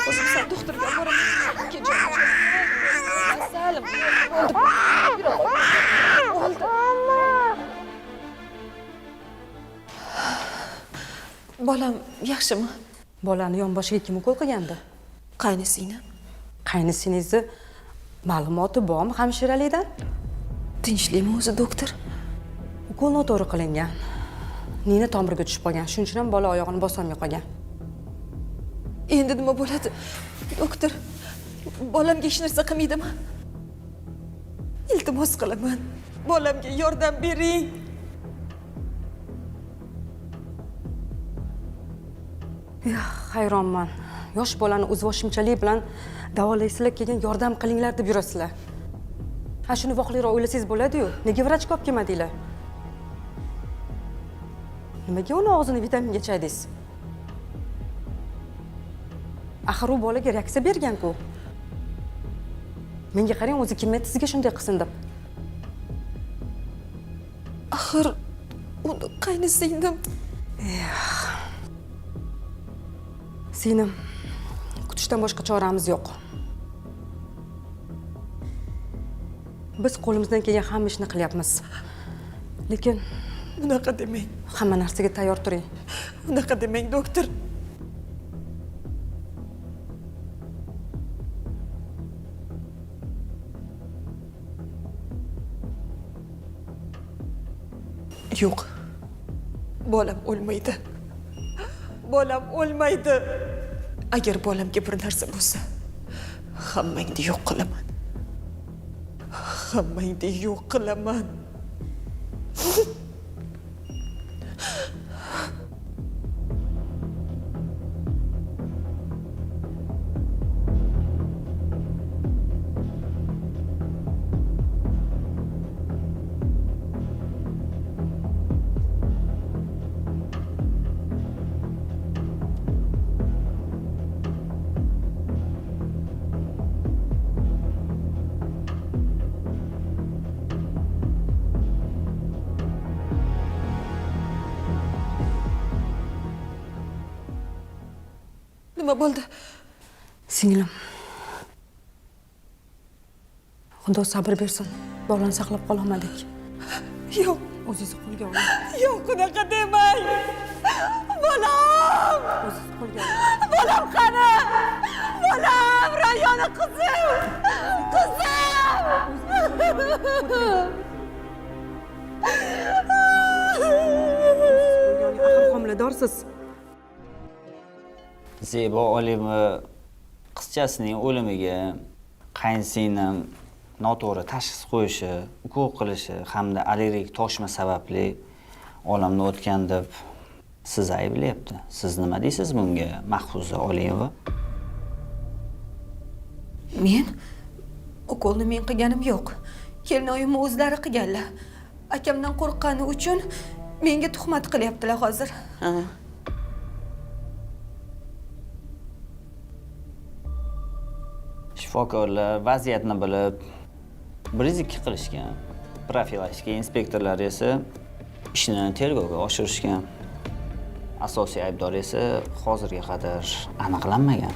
O'zim sal doktorga boraman. Ke jonim. Asalim, bo'ldi. Yura qol. Bo'ldi. Bolam yaxshimi? Bolani yonboshiga kim ukol qilgandi? Qaynisinglim. Qaynisingizni ma'lumoti bormi hamshiralikdan? Tinchlikmi o'zi, doktor? Ukol noto'g'ri qilingan. Nina tomirga tushib qolgan. Shuning uchun ham bola oyog'ini bosolmay qolgan. Endi nima bo'ladi? Doktor, bolamga hech narsa qilmaydimi? Iltimos qilaman. Bolamga yordam bering. Hayronman. Yosh bolani o'zboshimchalik bilan davolaysizlar, keyin yordam qilinglar deb yurasizlar. Ha, shuni vaqtliroq o'ylasangiz bo'ladi-yu. Nega vrachga olib kelmadinglar? Nimaga uni og'zini vitaminga chaydingiz? Axir u bolaga reaksiya bergan-ku. Menga qarang, o'zi kim aytdi sizga shunday qilsin deb? Axir uni qaynisinglim. Singlim, kutishdan boshqa choramiz yo'q. Biz qo'limizdan kelgan hamma ishni qilyapmiz. Lekin unaqa demang. Hamma narsaga tayyor turing. Unaqa demang, doktor. Yo'q. Bolam o'lmaydi. Bolam o'lmaydi. Agar bolamga bir narsa bo'lsa, hammangni yo'q qilaman. Hammangni yo'q qilaman. Nima bo'ldi? Singlim. Xudo sabr bersin. Bolani saqlab qola olmadik. Yo'q, o'zingizni qo'lga oling. Yo'q, unaqa demang. Bolam! O'zingizni qo'lga oling. Bolam qani? Bolam, Rayona qizim! Qizim! Axir homiladorsiz. Zebo Olimova qizchasining o'limiga qaynsinglim noto'g'ri tashxis qo'yishi, ukol qilishi hamda allergik toshma sababli olamdan o'tgan deb siz ayblayapti. Siz nima deysiz bunga, Mahfuza Olimova? Men ukolni men qilganim yo'q. Kelinoyimni o'zlari qilganlar. Akamdan qo'rqqani uchun menga tuhmat qilyaptilar hozir. Shifokorlar vaziyatni bilib 102 qilishgan. Profilaktika inspektorlari esa ishni tergovga oshirishgan. Asosiy aybdor esa hozirga qadar aniqlanmagan.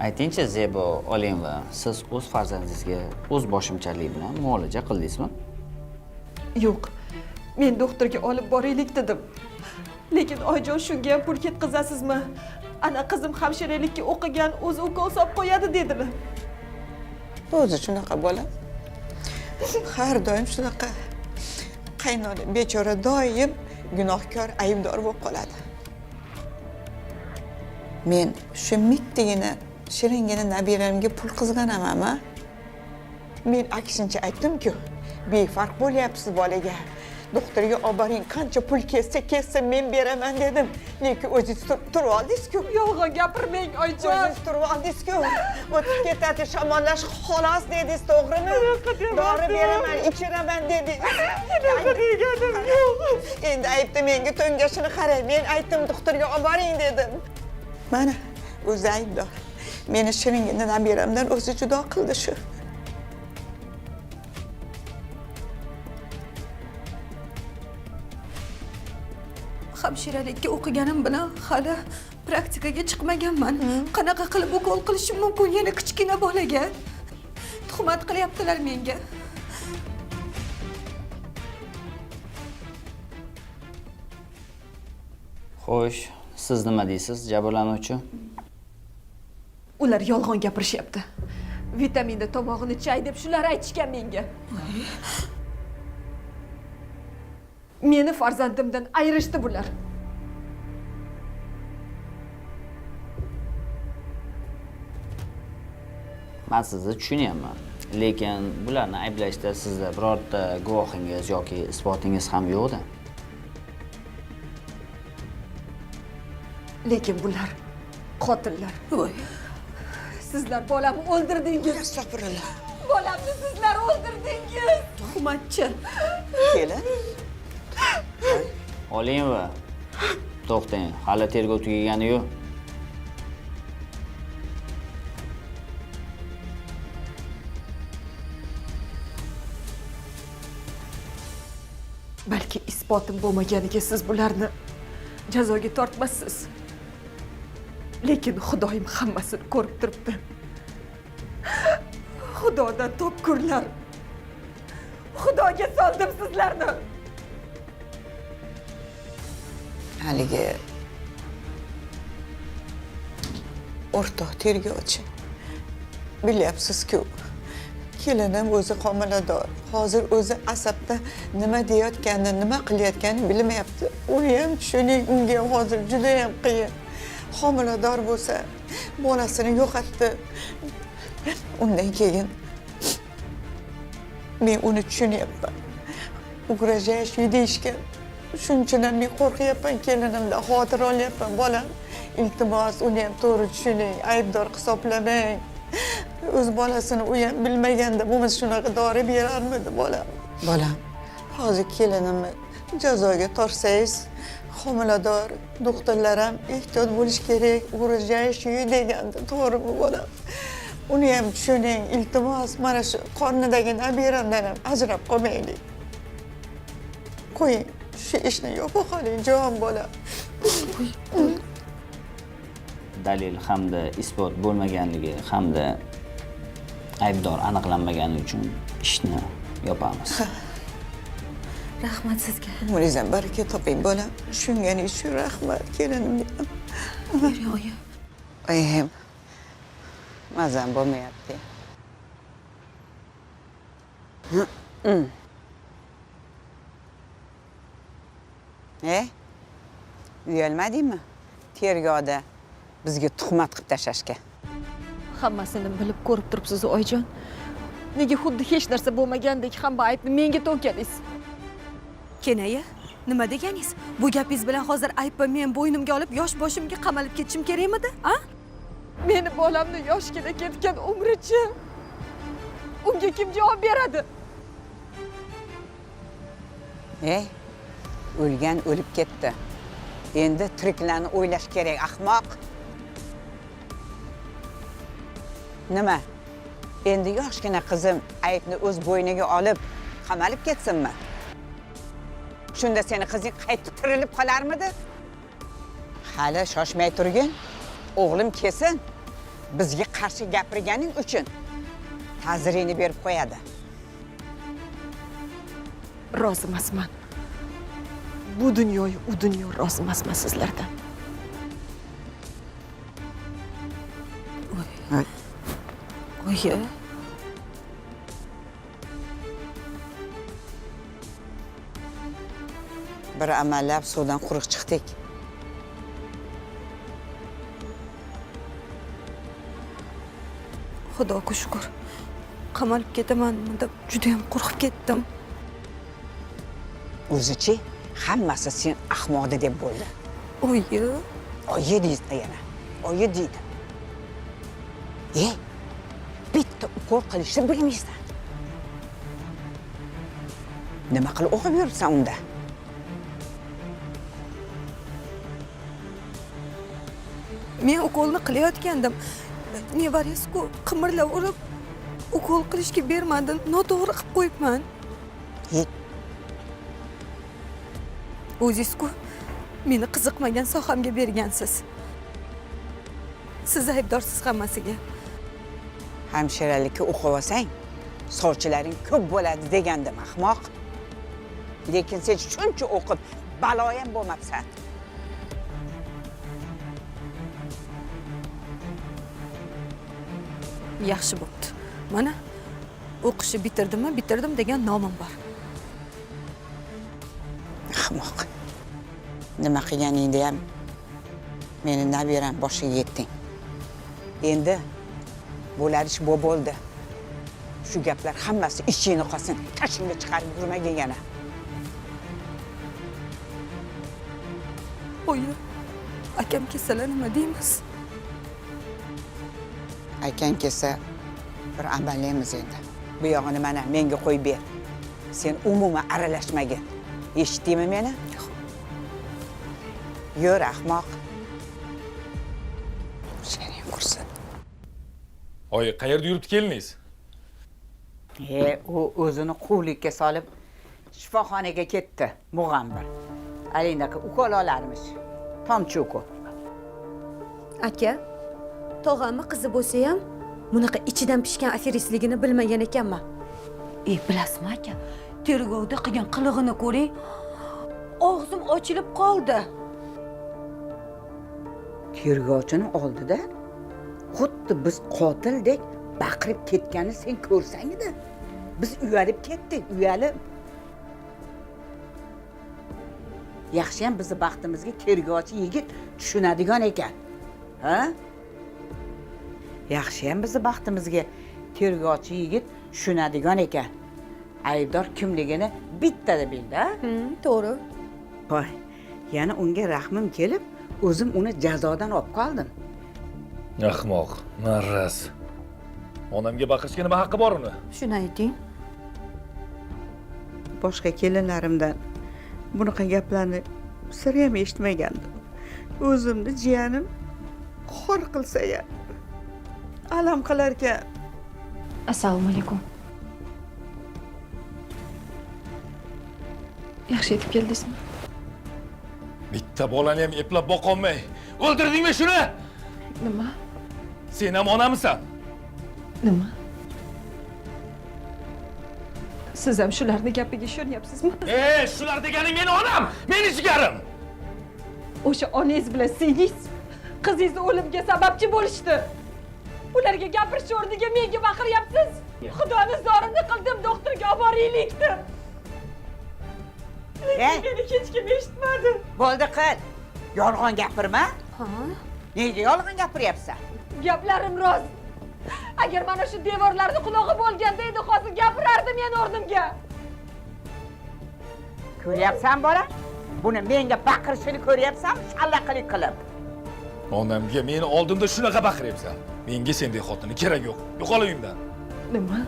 Aytingchi, Zebo Olimova, siz o'z farzandingizga o'z boshimchalik bilan muolaja qildingizmi? Yo'q. Men doktorga olib boraylik dedim. Lekin Oyjon shunga ham pul ketkazasizmi? Ana qizim hamshiralikka o'qigan, o'zi ukol solib qo'yadi dedilar. O'zi shunaqa bola. Har doim shunaqa. Qaynona bechora doim gunohkor, aybdor bo'lib qoladi. Men shu mittagina shiringina nabiramga pul qizg'anaman-a? Men aksincha aytdim-ku, befarq bo'lyapsiz bolaga. Doktorga olib boring, qancha pul ketsa ketsin men beraman dedim. Lekin o'zingiz turib oldingiz-ku. Yolg'on gapirmang, Oyjon. O'zingiz turib oldingiz-ku. O'tib ketadi, shamollash xolos dedingiz, to'g'rimi? Dori beraman, ichiraman dedingiz. Unaqa deganim yo'q. Endi aytdi menga to'ngashini qarang. Men aytdim, doktorga olib boring dedim. Mana o'zi aybdor. Meni shiringina nabiramdan o'zi judo qildi shu. Hamshiralikka o'qiganim bilan hali praktikaga chiqmaganman. Qanaqa qilib ukol qilishim mumkin yana kichkina bolaga? Tuhmat qilyaptilar menga. Xo'sh, siz nima deysiz, jabrlanuvchi? Ular yolg'on gapirishyapti. Vitaminda tomog'ini chay deb shular aytishgan menga. Meni farzandimdan ayirishdi bular. Men sizni tushunyapman. Lekin bularni ayblashda sizda birorta guvohingiz yoki isbotingiz ham yo'q-da. Lekin bular qotillar. Voy. Sizlar bolamni o'ldirdingiz. Astag'firullah. Bolamni sizlar o'ldirdingiz. Tuhmatchi. Kelin. Olimova. To'xtang, hali tergov tugagani yo'q. Balki isbotim bo'lmaganiga siz bularni jazoga tortmassiz. Lekin Xudoyim hammasini ko'rib turibdi. Xudodan topkurlar. Xudoga soldim sizlarni. Haligi o'rtoq tergovchi, bilyapsiz-ku, kelinim o'zi homilador. Hozir o'zi asabda nima deyotganini, nima qilayotganini bilmayapti. Uni ham tushuning, unga ham hozir juda ham qiyin. Homilador bo'lsa, bolasini yo'qotdi. Undan keyin men uni tushunyapman. Ugrajayishni deyishgan. Shuning uchun ham men qo'rqyapman, kelinimdan xavotir olyapman. Bolam, iltimos, uni ham to'g'ri tushuning, aybdor hisoblamang. O'z bolasini u ham bilmaganda bo'lmasa shunaqa dori berarmidi bolam? Bolam, hozir kelinimni jazoga tortsangiz, homilador, doktorlar ham ehtiyot bo'lish kerak, ugrajayishni degandi, to'g'rimi bolam? Uni ham tushuning, iltimos, mana shu qornidagi nabiramdan ham ajrab qolmaylik. Qo'ying, shu ishni yopa qoling, jon bolam. Dalil hamda isbot bo'lmaganligi hamda aybdor aniqlanmagani uchun ishni yopamiz. Rahmat sizga. Umringizdan baraka toping bolam. Tushunganingiz uchun rahmat kelinimga. Bering oyi. Oyim, mazam bo'lmayapti. Uyalmadingmi? Tergovda bizga tuhmat qilib tashlashga. Hammasini bilib ko'rib turibsiz, oyijon. Nega xuddi hech narsa bo'lmagandek hamma aybni menga to'kadingiz? Kenaya, nima deganingiz? Bu gapingiz bilan hozir aybni men bo'ynimga olib, yosh boshimga qamalib ketishim kerakmidi, a? Meni bolamni yoshgina ketgan umrichi. Unga kim javob beradi? O'lgan o'lib ketdi. Endi tiriklarni o'ylash kerak, ahmoq. Nima? Endi yoshgina qizim aybni o'z bo'yniga olib, qamalib ketsinmi? Shunda seni qizing qaytib tirilib qolarmidi? Hali shoshmay turgin, o'g'lim kelsin, bizga qarshi gapirganing uchun ta'zirini berib qo'yadi. Rozi emasman. Bu dunyoyu u dunyo rozi emasman sizlardan. Oyi. Bir amallab suvdan quruq chiqdik. Xudoga shukr. Qamalib ketamanmi deb juda ham qo'rqib ketdim. O'zichi hammasi sen ahmoqda deb bo'ldi. Oyi. Oyi deydi yana. Oyi deydi. Bitta ukol qilishni bilmaysan. Nima qilib o'qib yuribsan unda? Men ukolni qilayotgandim. Nevarasi-ku qimirlaverib ukol qilishga bermadim. Noto'g'ri qilib qo'yibman. O'zingiz-ku meni qiziqmagan sohamga bergansiz. Siz aybdorsiz hammasiga. Hamshiralikka o'qib olsang, sovchilaring ko'p bo'ladi degandim, ahmoq. Lekin sen shuncha o'qib baloyam bo'lmabsan. Yaxshi bo'pti. Mana o'qishni bitirdimmi, bitirdim degan nomim bor. Ahmoq. Nima qilganingda ham meni nabiram boshiga yetding. Endi bo'lar ish bu bo'ldi. Shu gaplar hammasi ichingni qolsin, tashingga chiqarib yurmagin yana. Oyi, akam kelsalar nima deymiz? Akang kelsa bir amallaymiz endi. Bu yog'ini mana menga qo'yib ber. Sen umuman aralashmagin. Eshitdingmi meni? Yur, ahmoq. Sening qursin. Oyi, qayerda yuribdi keliningiz? U o'zini quvlikka solib shifoxonaga ketdi, mug'ambir. Alinaqa ukol olarmish. Tomchi ukol. Aka, tog'amni qizi bo'lsa ham bunaqa ichidan pishgan aferistligini bilmagan ekanman. Bilasizmi aka, tergovda qilgan qilig'ini ko'ring, og'zim ochilib qoldi. Tergovchini oldida xuddi biz qotildek baqirib ketganini sen ko'rsang edi. Biz uyalib ketdik, uyalib. Yaxshi ham bizni baxtimizga tergovchi yigit tushunadigan ekan. Ha? Yaxshi ham bizni baxtimizga tergovchi yigit tushunadigan ekan. Aybdor kimligini bittada bildi, ha? To'g'ri. Voy, yana unga rahmim kelib, o'zim uni jazodan olib qoldim. Ahmoq, maraz. Onamga baqirishga nima haqqi bor uni? Shuni ayting. Boshqa kelinlarimdan bunaqa gaplarni sir ham eshitmagandim. O'zimni jiyanim xor qilsa-ya, alam qilarkan. Assalomu alaykum. Yaxshi yetib keldingizmi? Bitta bolani ham eplab boqolmay o'ldirdingmi shuni? Nima? Sen ham onamisan? Nima? Siz ham shularni gapiga ishonyapsizmi? Shular degani meni onam, meni jigarim. O'sha onangiz bilan singlingiz qizingizni o'limga sababchi bo'lishdi. Ularga gapirish o'rniga menga baqiryapsiz. Xudoni zorini qildim, doktorga olib boraylik deb. Lekin meni hech kim eshitmadi. Bo'ldi qil. Yolg'on gapirma. Ha? Nega yolg'on gapiryapsan? Gaplarim rost. Agar mana shu devorlarni qulog'i bo'lganda edi, hozir gapirardi men o'rnimga. Ko'ryapsan bola? Buni menga baqirishini ko'ryapsanmi? Shallaqlik qilib. Onamga meni oldimda shunaqa baqiryapsan. Menga sendek xotinni kerak yo'q. Yo'qol uyimdan. Nima?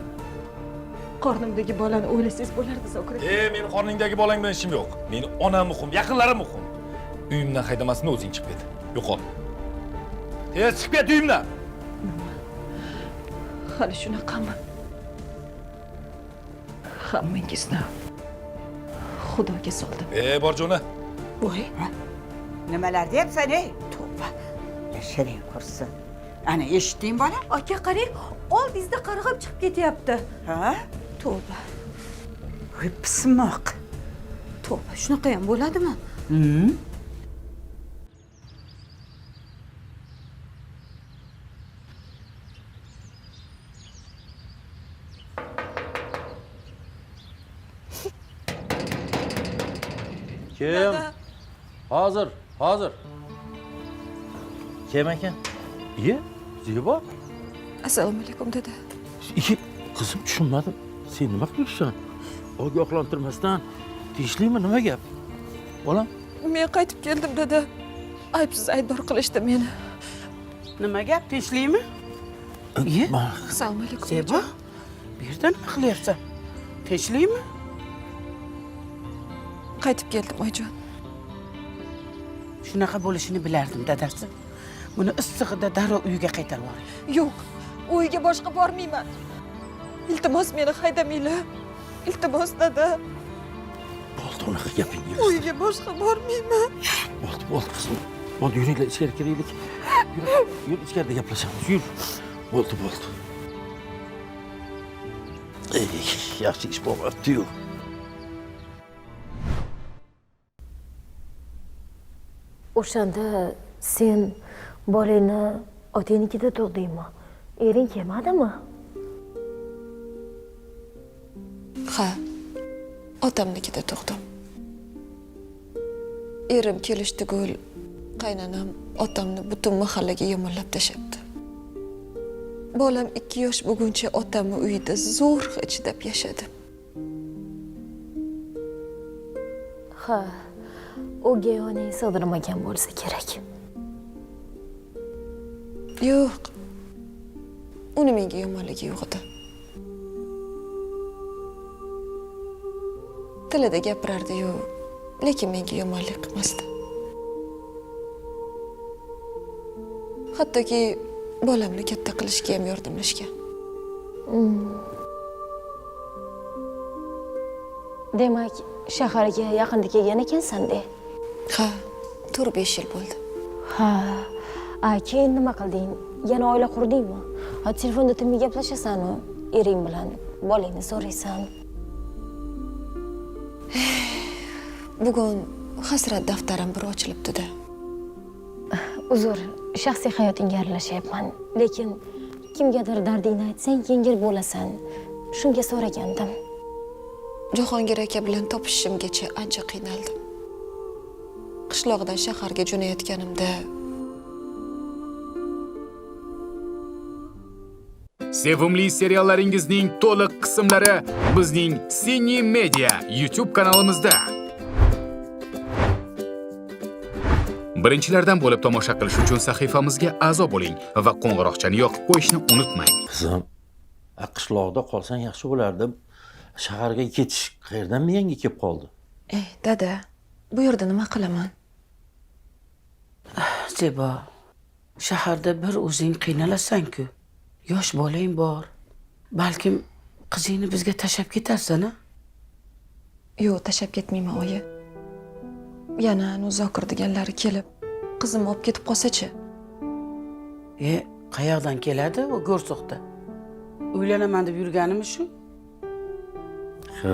Qornimdagi bolani o'ylasangiz bo'lardi, Zokir aka. Meni qorningdagi bolang bilan ishim yo'q. Meni onam muhim, yaqinlarim muhim. Uyimdan haydamasini o'zing chiqib ket. Yo'qol. Tez chiqib ket uyimdan. Nima? Hali shunaqami? Hammangizni Xudoga soldim. Bor jo'na. Voy. Nimalar deyapsan, ey? Tavba. Shirin qursin. Ana eshitding bola? Aka qarang, oldingizda qarg'ab chiqib ketyapti. Ha? Tavba. Voy pismoq. Tavba, shunaqa ham bo'ladimi? Kim? Hozir, hozir. Kim ekan? Iye, Zebo. Assalomu alaykum dada. Iye, qizim tushunmadim. Sen nima qilibsan? Ogohlantirmasdan tinchlikmi, nima gap? Bolam? Men qaytib keldim dada. Aybsiz aybdor qilishdi meni. Nima gap, tinchlikmi? Iye. Assalomu alaykum. Zebo, bu yerda nima qilyapsan? Tinchlikmi? Qaytib keldim, oyijon. Shunaqa bo'lishini bilardim, dadasi. Buni issig'ida darrov uyiga qaytarib yuboring. Yo'q, uyga boshqa bormayman. Iltimos meni haydamanglar. Iltimos dada. Bo'ldi, unaqa gaping yo'q. Uyga boshqa bormayman. Bo'ldi, bo'ldi qizim. Bo'ldi, yuringlar, ichkari kiraylik. Yur, yur, ichkarida gaplashamiz. Yur. Bo'ldi, bo'ldi. Ey, yaxshi ish bo'lmabdi-yu. O'shanda sen bolangni otangnikida tug'dingmi Ering kelmadimi? Ha, otamnikida tug'dim. Erim kelish tugul, qaynonam otamni butun mahallaga yomonlab tashlabdi. Bolam 2 yosh bo'lguncha otamni uyida zo'rg'a chidab yashadim. Ha, o'gay onang sig'dirmagan bo'lsa kerak. Yo'q. Uni menga yomonligi yo'q edi. Tilida gapirardi-yu, lekin menga yomonlik qilmasdi. Hattoki bolamni katta qilishga ham yordamlashgan. Demak, shaharga yaqinda kelgan ekansan-da? Ha, 4-5 yil bo'ldi. Ha, keyin nima qilding? Yana oila qurdingmi? Ha, telefonda tinmay gaplashasan-u, ering bilan bolangni so'raysan. Bugun hasrat daftarim bir ochilibdi-da. Uzr, shaxsiy hayotingga aralashyapman, lekin kimgadir dardingni aytsang yengil bo'lasan. Shunga so'ragandim. Jahongir aka bilan topishishimgacha ancha qiynaldim. Qishloqdan shaharga jo'nayotganimda Sevimli seriallaringizning to'liq qismlari bizning Cine Media YouTube kanalimizda. Birinchilardan bo'lib tomosha qilish uchun sahifamizga a'zo bo'ling va qo'ng'iroqchani yoqib qo'yishni unutmang. Qizim, qishloqda qolsang yaxshi bo'lardi. Shaharga ketish qayerdan miyangga kelib qoldi? Ey, dada, bu yerda nima qilaman? Zebo, shaharda bir o'zing qiynalasan-ku. Yosh bolang bor. Balkim qizingni bizga tashlab ketarsan-a? Yo'q, tashlab ketmayman, oyi. Yana anu Zokir deganlari kelib, qizimni olib ketib qolsa-chi? Qayoqdan keladi u go'rsoqda? Uylanaman deb yurganimi shu? Ha,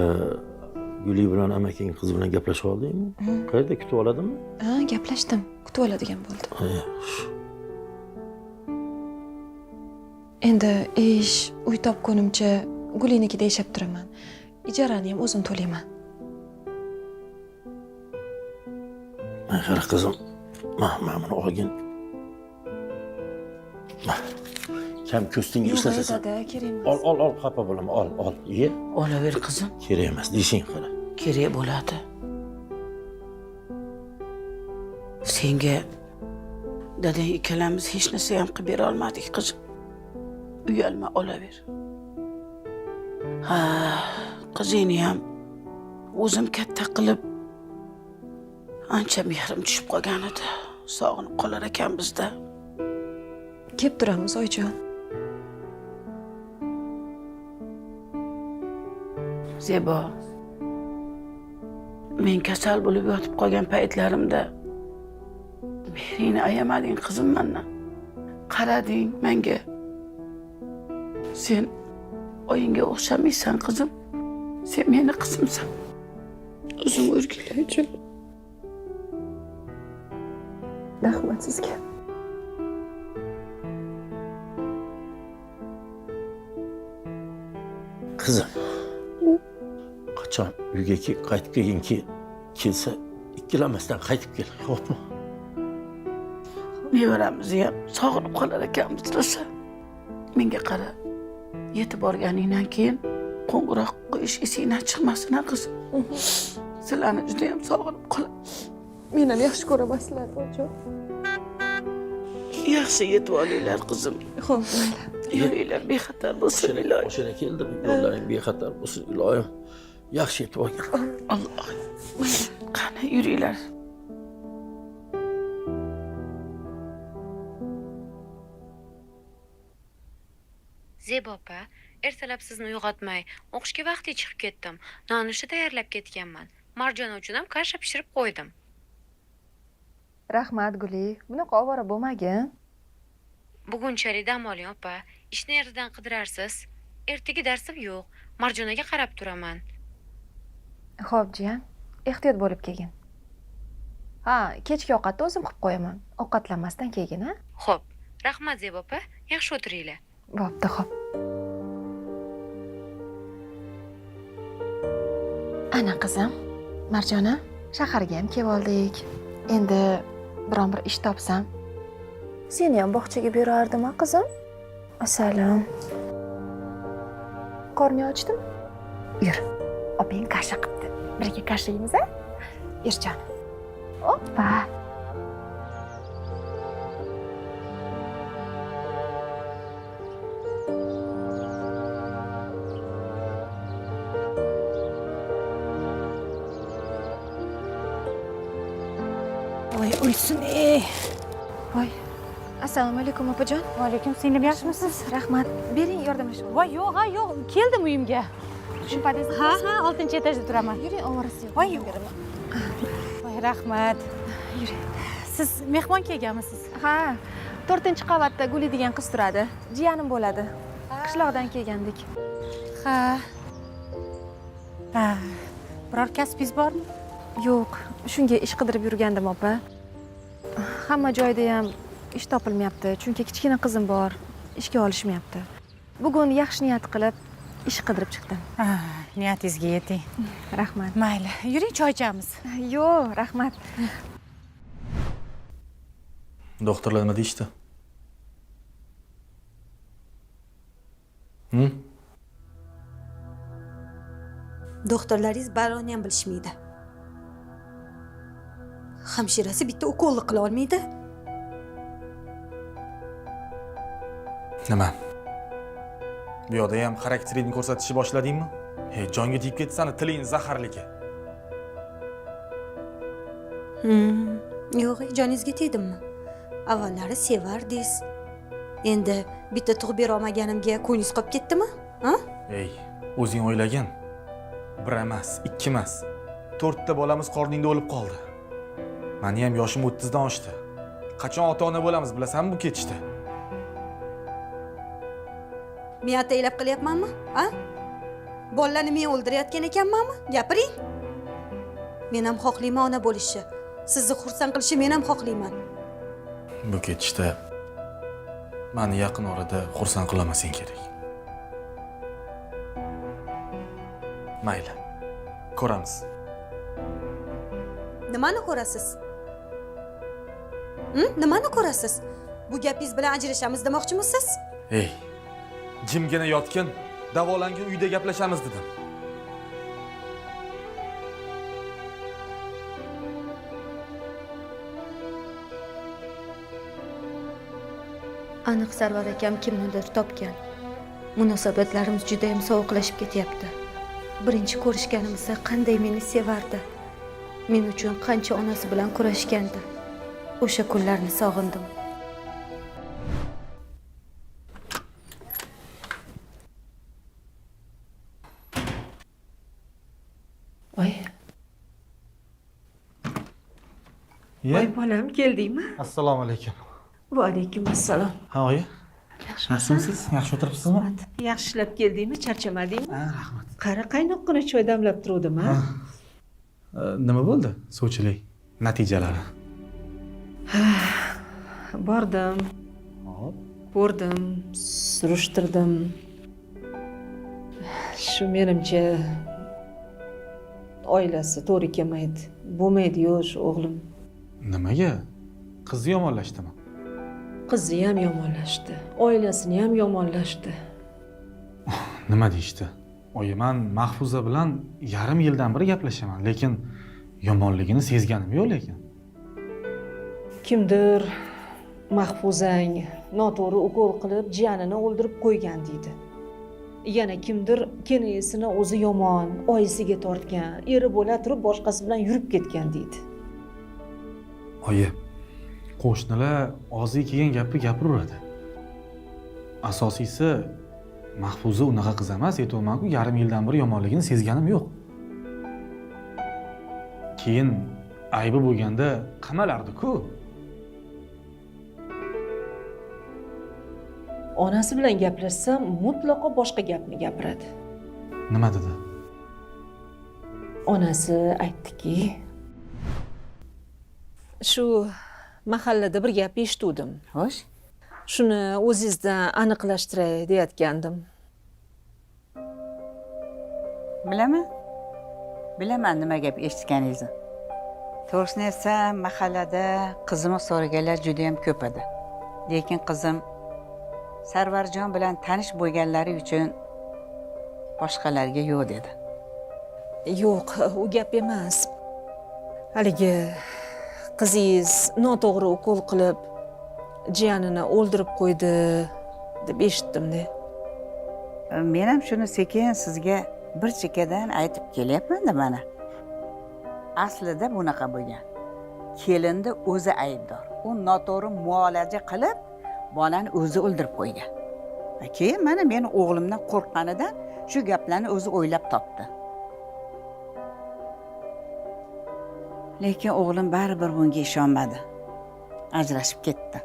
Guli bilan amaking qiz bilan gaplashib oldingmi? Qayerda kutib oladimi? Ha, gaplashdim. Kutib oladigan bo'ldi. Endi ish, uy topgunimcha Gulinikida yashab turaman. Ijarani ham o'zim to'layman. Qara qizim, mana buni olgin. Kam ko'stingga ishlatasan. Yo'q, dada, kerak emas. Ol, ol, ol, xafa bo'lma, ol, ol, ye. Olaver qizim. Kerak emas, deyishing qara. Kerak bo'ladi. Senga dadang ikkalamiz hech narsa ham qilib bera olmadik, qizim. Uyalma, olaver. Ha, qizingni ham o'zim katta qilib ancha mehrim tushib qolgan edi. Sog'inib qolar ekan bizda. Kelib turamiz, oyijon. Zebo, men kasal bo'lib yotib qolgan paytlarimda mehringni ayamading qizim mendan. Qarading menga. Sen oyingga o'xshamaysan qizim. Sen meni qizimsan. O'zing o'rgilaychi. Rahmat sizga. Qizim, qachon uyga qaytib kelgin kelsa ikkilanmasdan qaytib kel, xo'pmi? Nevaramizni ham sog'inib qolar ekanmiz rosa. Menga qara, yetib borganingdan keyin qo'ng'iroq qo'yish esingdan chiqmasin, a qizim. Sizlarni juda ham sog'inib qolaman. Men ham yaxshi ko'raman sizlarni, oyijon. Yaxshi yetib olinglar qizim. Xo'p, mayli. Yo'linglar bexatar bo'lsin iloyim. O'shana keldi, yo'llaring bexatar bo'lsin iloyim. Yaxshi yetib olgin. Alloh. Qani yuringlar. Zebo opa, ertalab sizni uyg'otmay, o'qishga vaqtli chiqib ketdim. Nonushta tayyorlab ketganman. Marjona uchun ham kasha pishirib qo'ydim. Rahmat Guli, bunaqa ovora bo'lmagin. Bugunchalik dam oling opa. Ishni ertadan qidirarsiz. Ertaga darsim yo'q. Marjonaga qarab turaman. Xo'p, jiyan, ehtiyot bo'lib kelgin. Ha, kechki ovqatni o'zim qilib qo'yaman. Ovqatlanmasdan kelgin, ha? Xo'p, rahmat Zebo opa, yaxshi o'tiringlar. Bo'pti, xo'p. Ana qizim, Marjona, shaharga ham kelib oldik. Endi biron bir ish topsam, seni ham bog'chaga berardim, a qizim? Asalim. Qorning ochdimi? Yur. Opang kasha qilibdi. Birga kasha yeymiz, a? Yur jonim. Oppa. Voy, o'lsin ey. Voy. Assalomu alaykum opajon. Va alaykum singlim, yaxshimisiz? Rahmat. Bering, yordamlashib. Voy, yo'q, ha, yo'q, keldim uyimga. Shu podyezdda? Ha, ha, 6-etajda turaman. Yuring, ovorasi yo'q. Voy, voy, rahmat. Yuring. Siz mehmon kelganmisiz? Ha, 4-qavatda Guli degan qiz turadi. Jiyanim bo'ladi. Qishloqdan kelgandik. Ha. Ha. Biror kasbingiz bormi? Yo'q, shunga ish qidirib yurgandim opa. Hamma joyda ham ish topilmayapti, chunki kichkina qizim bor, ishga olishmayapti. Bugun yaxshi niyat qilib ish qidirib chiqdim. Niyatingizga yeting. Rahmat. Mayli, yuring choy ichamiz. Yo'q, rahmat. Doktorlar nima deyishdi? Doktorlaringiz baloni ham bilishmaydi. Hamshirasi bitta ukolni qila olmaydi. Nima? Bu yoqda ham xarakteringni ko'rsatishni boshladingmi? Hey, jonga tegib ketsa, tiling zaharligi. Yo'q, joningizga tegdimmi? Avvallari sevardingiz. Endi bitta tug'ib bera olmaganimga ko'nglingiz qolib ketdimi? Ha? Ey, o'zing o'ylagin. Bir emas, ikki emas. 4 ta bolamiz qorningda o'lib qoldi. Meni ham yoshim 30 dan oshdi. Qachon ota-ona bo'lamiz bilasanmi bu ketishda? Men ataylab qilyapmanmi? Ha? Bolalarni men o'ldirayotgan ekanmanmi? Gapiring. Men ham xohlayman ona bo'lishni. Sizni xursand qilishni men ham xohlayman. Bu ketishda meni yaqin orada xursand qilamasang kerak. Mayli. Ko'ramiz. Nimani ko'rasiz? Nimani ko'rasiz? Bu gapingiz bilan ajrashamiz demoqchimisiz? Ey, jimgina yotgin, davolangin, uyda gaplashamiz dedim. Aniq Sarvar akam kimnidir topgan. Munosabatlarimiz juda ham sovuqlashib ketyapti. Birinchi ko'rishganimizda qanday meni sevardi. Men uchun qancha onasi bilan kurashgandi. O'sha kunlarni sog'indim. Voy. Voy bolam, keldingmi? Assalomu alaykum. Va alaykum assalom. Ha, oyi. Yaxshimisiz? Yaxshi o'tiribsizmi? Yaxshi ishlab keldingmi? Charchamadingmi? Ha, rahmat. Qara, qaynoqqina choy damlab turdim, ha? Nima bo'ldi? Sovchilik natijalari. Bordim. Hop. Ko'rdim, surishtirdim. Shu menimcha oilasi to'g'ri kelmaydi. Bo'lmaydi yo'q shu o'g'lim. Nimaga? Qizi yomonlashdimi? Qizi ham yomonlashdi, oilasini ham yomonlashdi. Nima deyishdi? Oyi, men Mahfuza bilan yarim yildan beri gaplashaman, lekin yomonligini sezganim yo'q lekin. Kimdir Mahfuzang noto'g'ri ukol qilib jiyanini o'ldirib qo'ygan deydi. Yana kimdir kenesini o'zi yomon, oyisiga tortgan, eri bo'la turib boshqasi bilan yurib ketgan deydi. Oyi, qo'shnilar og'ziga kelgan gapni gapiraveradi. Asosiysi Mahfuza unaqa qiz emas, aytyapman-ku, yarim yildan beri yomonligini sezganim yo'q. Keyin aybi bo'lganda qamalardi-ku. Onasi bilan gaplashsam, mutlaqo boshqa gapni gapiradi. Nima dedi? Onasi aytdiki, shu mahallada bir gap eshituvdim. Xo'sh. Shuni o'zingizdan aniqlashtiray deyotgandim. Bilaman. Bilaman nima gap eshitganingizni. To'g'risini aytsam, mahallada qizimni so'raganlar juda ham ko'p edi. Lekin qizim Sarvarjon bilan tanish bo'lganlari uchun boshqalarga yo'q dedi. Yo'q, u gap emas. Haligi qizingiz noto'g'ri ukol qilib jiyanini o'ldirib qo'ydi deb eshitdim-da. Men ham shuni sekin sizga bir chekkadan aytib kelyapman-da mana. Aslida bunaqa bo'lgan. Kelinni o'zi aybdor. U noto'g'ri muolaja qilib, bolani o'zi o'ldirib qo'ygan. Keyin mana meni o'g'limdan qo'rqqanidan shu gaplarni o'zi o'ylab topdi. Lekin o'g'lim baribir bunga ishonmadi. Ajrashib ketdi.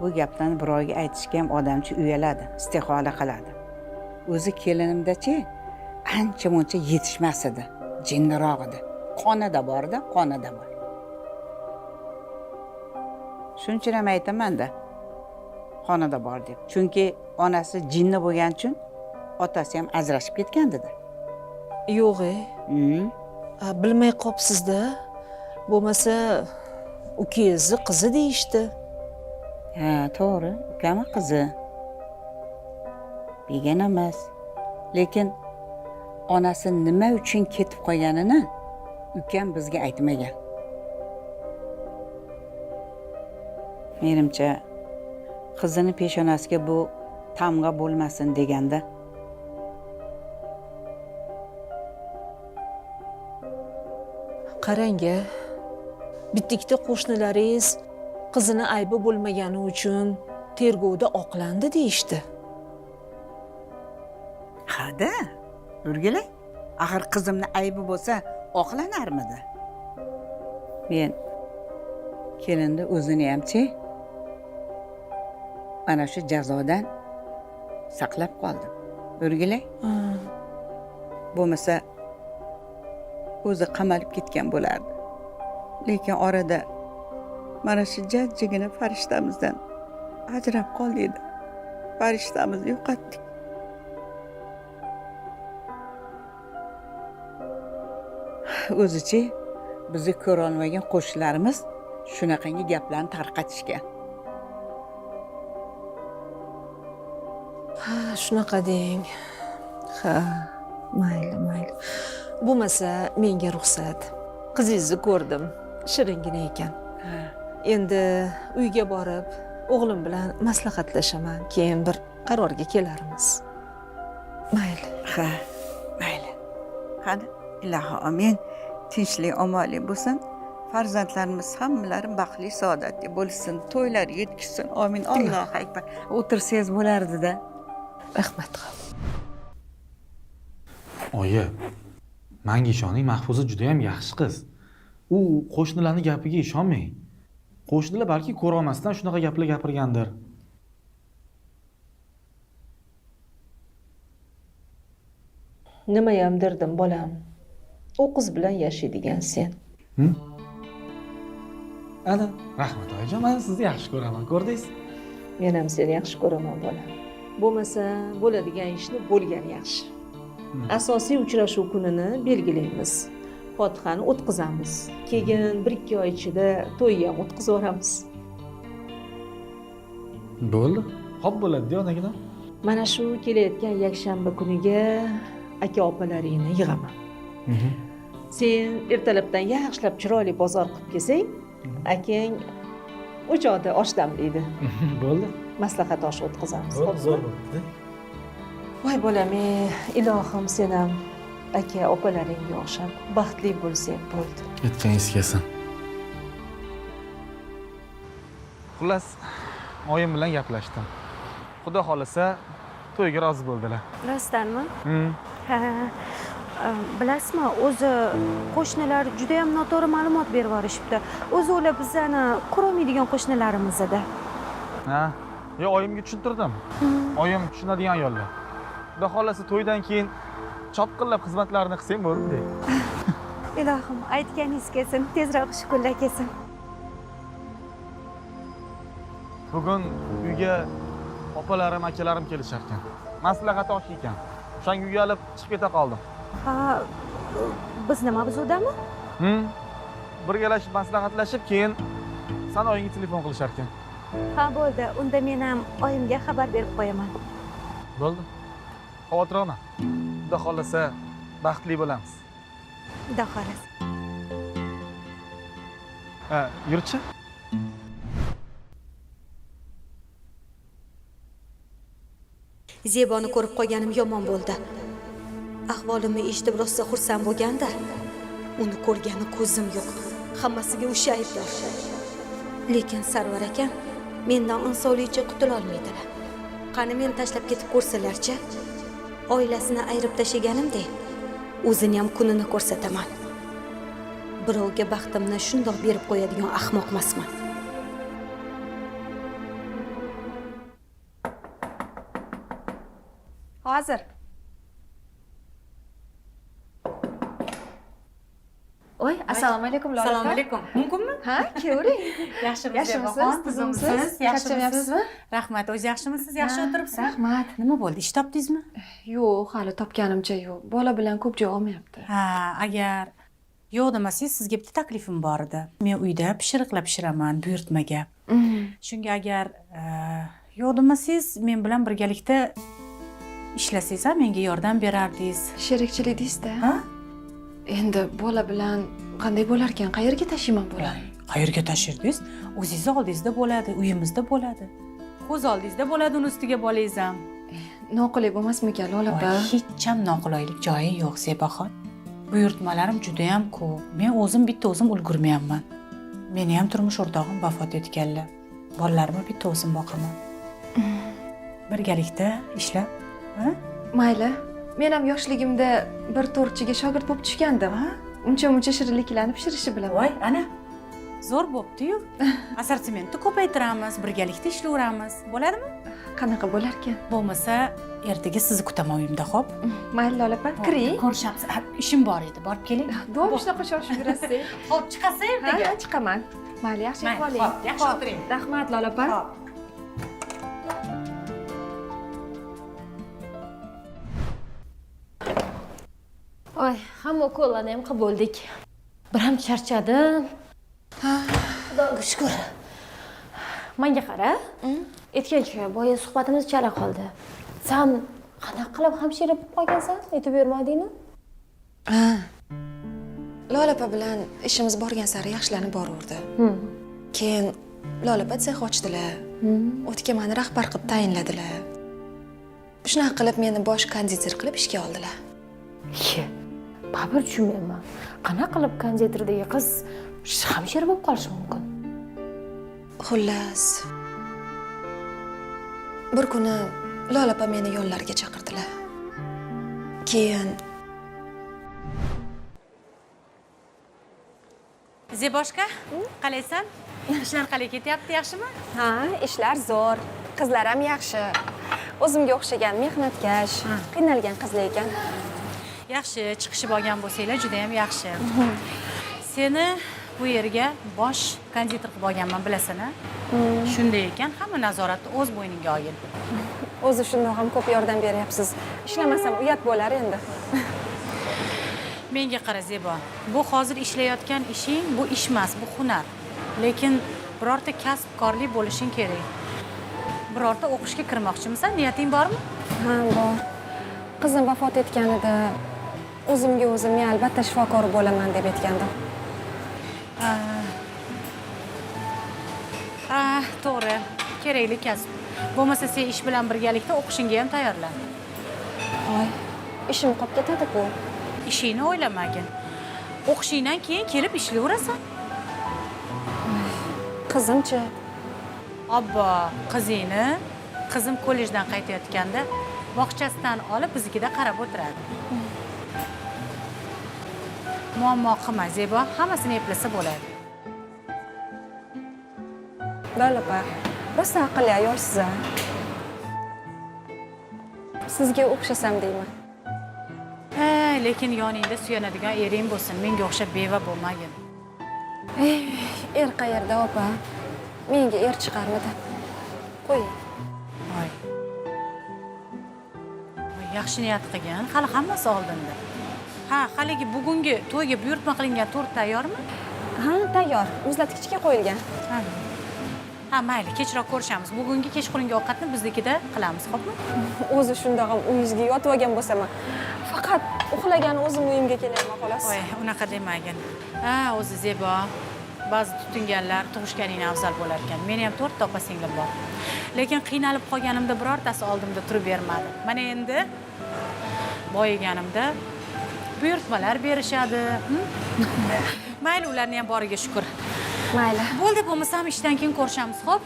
Bu gaplarni birovga aytishga ham odamcha uyaladi, istihola qiladi. O'zi kelinimdachi ancha-muncha yetishmas edi, jinniroq edi. Qonida bor-da, qonida bor. Shuning uchun ham aytaman-da, xonada bor deb. Chunki onasi jinni bo'lgani uchun otasi ham ajrashib ketgan-da. Yo'q, bilmay qopsiz-da. Bo'lmasa ukangizni qizi deyishdi. Ha, to'g'ri, ukamni qizi. Begona emas. Lekin onasi nima uchun ketib qolganini ukam bizga aytmagan. Menimcha qizini peshonasiga bu tamg'a bo'lmasin deganda. Qarang-a, bitta-ikkita qo'shnilaringiz qizini aybi bo'lmagani uchun tergovda oqlandi deyishdi. Ha-da, o'rgilay. Axir qizimni aybi bo'lsa oqlanarmidi? Men kelinni o'zini hamchi mana shu jazodan saqlab qoldim. O'rgilay. Bo'lmasa o'zi qamalib ketgan bo'lardi. Lekin orada mana shu jajjigina farishtamizdan ajrab qoldik. Farishtamizni yo'qotdik. O'zichi bizni ko'ra olmagan qo'shnilarimiz shunaqangi gaplarni tarqatishgan. Ha, shunaqa deng. Ha, mayli, mayli. Bo'lmasa menga ruxsat. Qizingizni ko'rdim, shiringina ekan. Endi uyga borib, o'g'lim bilan maslahatlashaman, keyin bir qarorga kelarmiz. Mayli. Ha, mayli. Qani, ilohi amin. Tinchlik, omonlik bo'lsin. Farzandlarimiz hammalari baxtli, saodatli bo'lsin, to'ylar yetkizsin. Amin. Allohu akbar. O'tirsangiz bo'lardi-da. Rahmat. Oyi, menga ishoning, Mahfuza juda ham yaxshi qiz. U qo'shnilarning gapiga ishonmang. Qo'shnilar balki ko'ra olmasdan shunaqa gaplar gapirgandir. Nimayam derdim bolam. U qiz bilan yashaydigan sen. Ana, rahmat oyijon, men sizni yaxshi ko'raman, ko'rdingiz? Men ham seni yaxshi ko'raman bolam. Bo'lmasa bo'ladigan ishni bo'lgani yaxshi. Asosiy uchrashuv kunini belgilaymiz. Fotihani o'tkazamiz. Keyin 1-2 oy ichida to'yni ham o'tkazib yuboramiz. Bo'ldi. Xo'p bo'ladi-da, onagina. Mana shu kelayotgan yakshanba kuniga aka opalaringni yig'aman. Sen ertalabdan yaxshilab chiroyli bozor qilib kelsang, akang o'choqda osh damlaydi. Bo'ldi. Maslahat oshi o'tkazamiz. Bo'ldi, zo'r bo'ldi. Voy bolam, ilohim sen ham aka opalaringga o'xshab baxtli bo'lsang bo'ldi. Aytganingiz kelsin. Xullas, oyim bilan gaplashdim. Xudo xolasa to'yga rozi bo'ldilar. Rostdanmi? Ha, bilasizmi, o'zi qo'shnilar juda ham noto'g'ri ma'lumot berib yuborishibdi. O'zi ular bizani ko'rolmaydigan qo'shnilarimiz edi. Ha, yo oyimga tushuntirdim. Oyim tushunadigan ayollar. Xudo xolasa to'ydan keyin chopqillab xizmatlarini qilsang bo'ldi. Ilohim, aytganingiz kelsin, tezroq shu kunlar kelsin. Bugun uyga opalarim, akalarim kelishar ekan. Maslahat osh ekan. O'shanga uyalib chiqib keta qoldim. Ha, biz nima bizudami? Birgalashib maslahatlashib, keyin san oyingga telefon qilishar ekan. Ha, bo'ldi. Unda men ham oyimga xabar berib qo'yaman. Bo'ldi. Xavotir olma. Xudo xolasa baxtli bo'lamiz. Xudo xolasa. Ha, yurchi. Zeboni ko'rib qolganim yomon bo'ldi. Ahvolimni eshitib rosa xursand bo'lganda, uni ko'rgani ko'zim yo'q. Hammasiga o'sha aybdor. Lekin Sarvar akam mendan insonligicha qutula olmaydilar. Qani meni tashlab ketib ko'rsalarchi, oilasini ayirib tashlaganimdek, o'zini ham kunini ko'rsataman. Birovga baxtimni shundoq berib qo'yadigan ahmoq emasman. Hozir. Oy, assalomu alaykum Lola. Assalomu alaykum. Mumkinmi? Ha, kelavering. Yaxshimisiz? Tuzumsiz? Yaxshimisiz? Rahmat. O'zi yaxshimisiz? Yaxshi o'tiribsiz? Rahmat. Nima bo'ldi? Ish topdingizmi? Yo'q, hali topganimcha yo'q. Bola bilan ko'p joy olmayapti. Ha, agar yo'q demasangiz, sizga bitta taklifim bor edi. Men uyda pishiriqlar pishiraman buyurtmaga. Shunga agar yo'q demasangiz, men bilan birgalikda ishlasangiz ham menga yordam berardingiz. Sherikchilik deysiz-da? Ha? Endi bola bilan qanday bo'larkan? Qayerga tashiyman bolani? Qayerga tashirdingiz? O'zingiz oldingizda bo'ladi, uyimizda bo'ladi. Ko'z oldingizda bo'ladi, uni ustiga bolangiz ham. Noqulay bo'lmasmikan Lola opa? Hech ham noqulaylik joyi yo'q, Zebaxon. Buyurtmalarim juda ham ko'p. Men o'zim bitta o'zim ulgurmayapman. Meni ham turmush o'rtog'im vafot etganlar. Bolalarimni bitta o'zim boqaman. Birgalikda ishlab, ha? Mayli. Men ham yoshligimda bir tortchiga shogird bo'lib tushgandim. Uncha-muncha shirinliklarni pishirishni bilaman. Voy, ana. Zo'r bo'pti-yu. Assortimentni ko'paytiramiz, birgalikda ishlayveramiz. Bo'ladimi? Qanaqa bo'larkan? Bo'lmasa, ertaga sizni kutaman uyimda, xo'p? Mayli Lola opa, kiring. Ko'rishamiz. Ishim bor edi, borib keling. Doim shunaqa shoshib yurasiz. Xo'p, chiqasiz ertaga? Ha, chiqaman. Mayli, yaxshi qoling. Xo'p, yaxshi o'tiring. Rahmat Lola opa. Oy, hamma ukollarni ham qilib bo'ldik. Bir ham charchadim. Xudoga shukr. Menga qara. Aytgancha, boya suhbatimiz chala qoldi. Sen qanaqa qilib hamshira bo'lib qolgansan? Aytib bermadingmi? Ha. Lola opa bilan ishimiz borgan sari yaxshilanib boraverdi. Keyin Lola opa sex ochdilar. O'tga meni rahbar qilib tayinladilar. Shunaqa qilib meni bosh konditer qilib ishga oldilar. Baribir tushunmayman. Qanaqa qilib konditerdagi qiz hamshira bo'lib qolishi mumkin? Xullas, bir kuni Lola opa meni yonlariga chaqirdilar. Keyin Zeboshka, qalaysan? Ishlar qalay ketyapti, yaxshimi? Ha, ishlar zo'r. Qizlar ham yaxshi. O'zimga o'xshagan mehnatkash, qiynalgan qizlar ekan. Yaxshi, chiqishib olgan bo'lsanglar juda ham yaxshi. Seni bu yerga bosh konditer qilib olganman, bilasan-a? Shunday ekan, hamma nazoratni o'z bo'yningga olgin. O'zi shundoq ham ko'p yordam beryapsiz. Ishlamasam uyat bo'lar endi. Menga qara Zebo, bu hozir ishlayotgan ishing, bu ish emas, bu hunar. Lekin birorta kasbkorlik bo'lishing kerak. Birorta o'qishga kirmoqchimisan, niyating bormi? Ha, bor. Qizim vafot etganida o'zimga o'zim men albatta shifokor bo'laman deb aytgandim. To'g'ri, kerakli kasb. Bo'lmasa sen ish bilan birgalikda o'qishingga ham tayyorlan. Voy, ishim qolib ketadi-ku. Ishingni o'ylamagin. O'qishingdan keyin kelib ishlayverasan. Qizimchi? Obbo, qizingni qizim kollejdan qaytayotganda bog'chasidan olib biznikida qarab o'tiradi. Muammo qilma, Zebo, hammasini eplasa bo'ladi. Lola opa, rosa aqlli ayolsiz-a. Sizga o'xshasam deyman. Lekin yoningda suyanadigan ering bo'lsin, menga o'xshab beva bo'lmagin. Er qayerda opa? Menga er chiqarmidi? Qo'ying. Voy. Yaxshi niyat qilgin, hali hammasi oldinda. Ha, haligi bugungi to'yga buyurtma qilingan tort tayyormi? Ha, tayyor. Muzlatgichga qo'yilgan. Ha. Ha, mayli, kechroq ko'rishamiz. Bugungi kechqurungi ovqatni biznikida qilamiz, xo'pmi? O'zi shundoq ham uyingizga yotib olgan bo'lsam, faqat uxlagan o'zim uyimga kelyapman xolos. Voy, unaqa demagin. Ha, o'zi Zebo, ba'zi tutinganlar tug'ishganingdan afzal bo'lar ekan. Meni ham 4 ta opa singlim bor. Lekin qiynalib qolganimda birortasi oldimda turib bermadi. Mana endi boyiganimda buyurtmalar berishadi. Mayli, ularni ham boriga shukr. Mayli. Bo'ldi, bo'lmasam ishdan keyin ko'rishamiz, xo'p?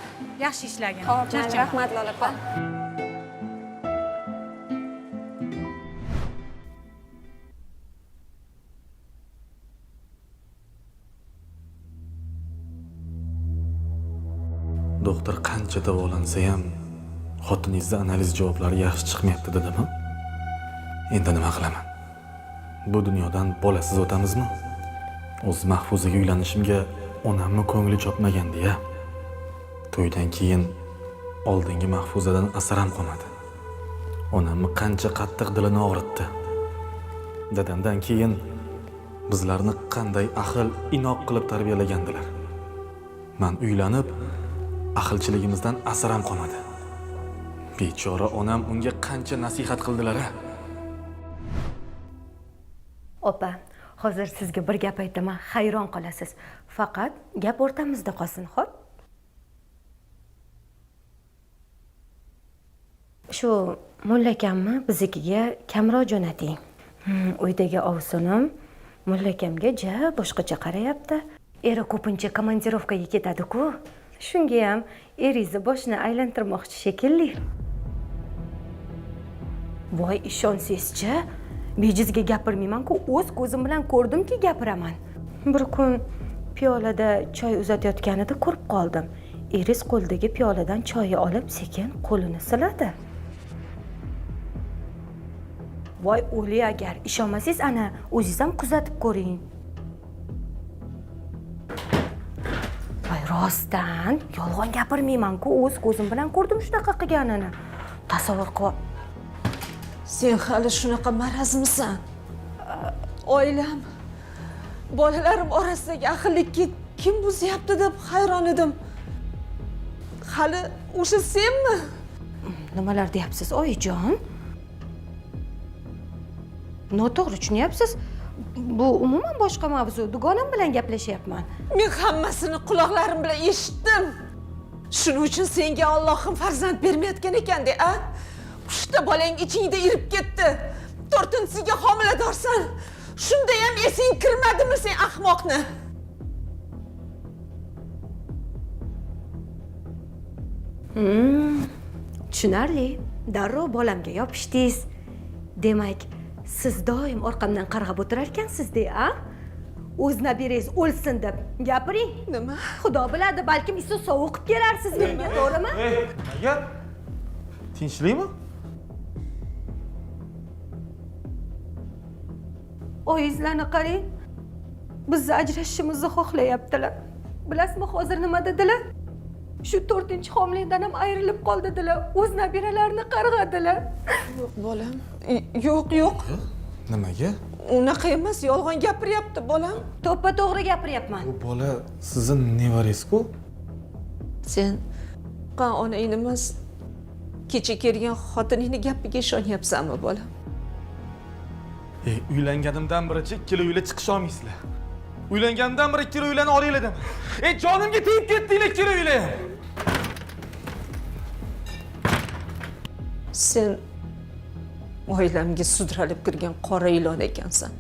Yaxshi ishlagin. Xo'p, mayli, rahmat Lola opa. Doktor qancha davolansa ham xotiningizni analiz javoblari yaxshi chiqmayapti dedimi? Endi nima qilaman? Bu dunyodan bolasiz o'tamizmi? O'z Mahfuzaga uylanishimga onamni ko'ngli chopmagandi-ya. To'ydan keyin oldingi Mahfuzadan asar ham qolmadi. Onamni qancha qattiq dilini og'ritdi. Dadamdan keyin bizlarni qanday ahil, inoq qilib tarbiyalagandilar. Men uylanib ahilchiligimizdan asar ham qolmadi. Bechora onam unga qancha nasihat qildilar-a? Opa, hozir sizga bir gap aytaman, hayron qolasiz. Faqat gap o'rtamizda qolsin, xo'p? Shu mullakamni bizikiga kamroq jo'nating. Uydagi ovsinim mullakamga ja boshqacha qarayapti. Eri ko'pincha komandirovkaga ketadi-ku. Shunga ham eringizni boshini aylantirmoqchi shekilli. Voy, ishonsangizchi, bejizga gapirmayman-ku, o'z ko'zim bilan ko'rdimki gapiraman. Bir kun piyolada choy uzatayotganida ko'rib qoldim. Eringiz qo'lidagi piyoladan choyi olib sekin qo'lini siladi. Voy, o'li agar ishonmasangiz, ana o'zingiz ham kuzatib ko'ring. Voy, rostdan yolg'on gapirmayman-ku, o'z ko'zim bilan ko'rdim shunaqa qilganini. Tasavvur qil. Sen hali shunaqa marazmisan? Oilam, bolalarim orasidagi ahillikka kim buzyapti deb hayron edim. Hali o'sha senmi? Nimalar deyapsiz, oyijon? Noto'g'ri tushunyapsiz. Bu umuman boshqa mavzu. Dugonam bilan gaplashyapman. Men hammasini quloqlarim bilan eshitdim. Shuning uchun senga Allohim farzand bermayotgan ekan-da, a? 3ta bolang ichingda irib ketdi. 4-chisiga homiladorsan. Shunda ham esing kirmadimi sen ahmoqni? Tushunarli. Darrov bolamga yopishdingiz. Demak, siz doim orqamdan qarg'ab o'tirar ekansiz-da, a? O'z nabirangiz o'lsin deb gapiring. Nima? Xudo biladi, balkim isi sovuq qilib kelarsiz menga, to'g'rimi? Ey, agar tinchlikmi? Oyingizlarni qarang. Bizni ajrashishimizni xohlayaptilar. Bilasizmi hozir nima dedilar? Shu 4-homiladan ham ayrilib qol dedilar. O'z nabiralarini qarg'adilar. Yo'q bolam. Yo'q, yo'q. Nimaga? Unaqa emas, yolg'on gapiryapti bolam. To'ppa-to'g'ri gapiryapman. Bu bola sizni nevarangiz-ku. Sen qan onangni emas, kecha kelgan xotiningni gapiga ishonyapsanmi bolam? Uylanganimdan beri ikkala uyla chiqisha olmaysizlar. Uylanganimdan beri ikkala uylani olinglar dedim. Jonimga tegib ketdinglar ikkala uyla. Sen oilamga sudralib kirgan qora ilon ekansan.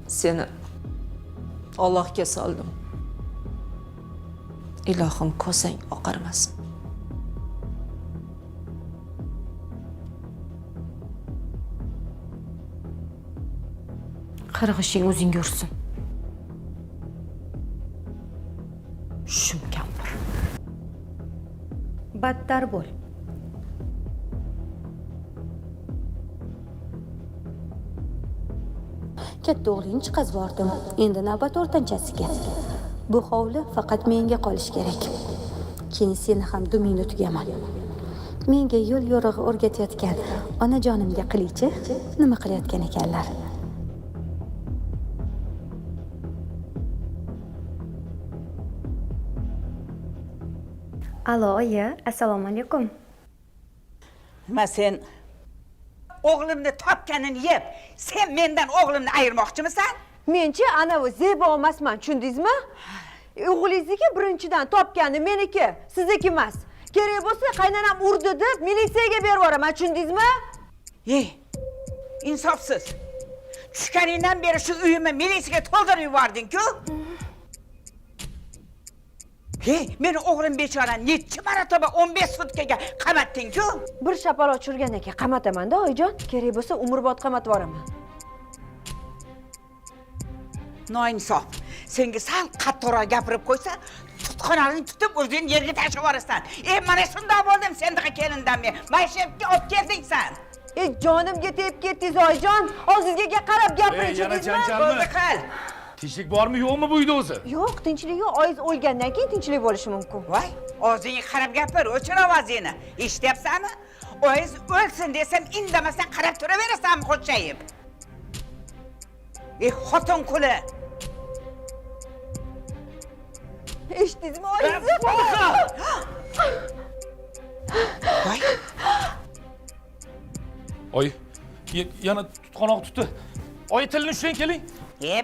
Seni Allohga soldim. Ilohim kosang oqarmasin. Qarg'ishing o'zing ursin. Shum kampir. Battar bo'l. Katta o'g'lingni chiqazib yubordim. Endi navbat o'rtanchasiga. Bu hovli faqat menga qolishi kerak. Keyin seni ham dumingni tugaman. Menga yo'l yo'rig'i o'rgatayotgan onajonimga qilichi nima qilayotgan ekanlar. Alo, oyi, assalomu alaykum. Nima sen o'g'limni topganini yeb, sen mendan o'g'limni ayirmoqchimisan? Menchi anavi Zebo emasman, tushundingizmi? O'g'lingizniki birinchidan topgani meniki, sizniki emas. Kerak bo'lsa qaynonam urdi deb militsiyaga berib yuboraman, tushundingizmi? Ey, insofsiz. Tushganingdan beri shu uyimni militsiyaga to'ldirib yubording-ku. Hey, meni o'g'lim bechora necha marotaba 15 sutkaga qamatding-ku? Bir shapaloq tushirgandan keyin qamataman-da, oyijon. Kerak bo'lsa umrbod qamatib yuboraman. Noinsof. Senga sal qattiqroq gapirib qo'ysa, tutqonag'ingni tutib o'zing yerga tashlab yuborasan. Mana shundoq bo'ldim sendaqa kelindan men. Mana shu yerga olib kelding sen. Jonimga tegib ketdingiz, oyijon. Og'zingizga qarab gapiring, Bo'ldi qil. Tinchlik bormi, yo'qmi bu uyda o'zi? Yo'q, tinchlik yo'q. Oyiz o'lgandan keyin tinchlik bo'lishi mumkin. Voy, og'zingga qarab gapir, o'chir ovozingni. Eshityapsanmi? Oyiz o'lsin desam indamasdan qarab turaverasanmi xo'chayib? Xotin quli. Eshitdingizmi oyizni? Voy. Oy, yana tutqanoq tutdi. Oy, tilini ushlang, keling.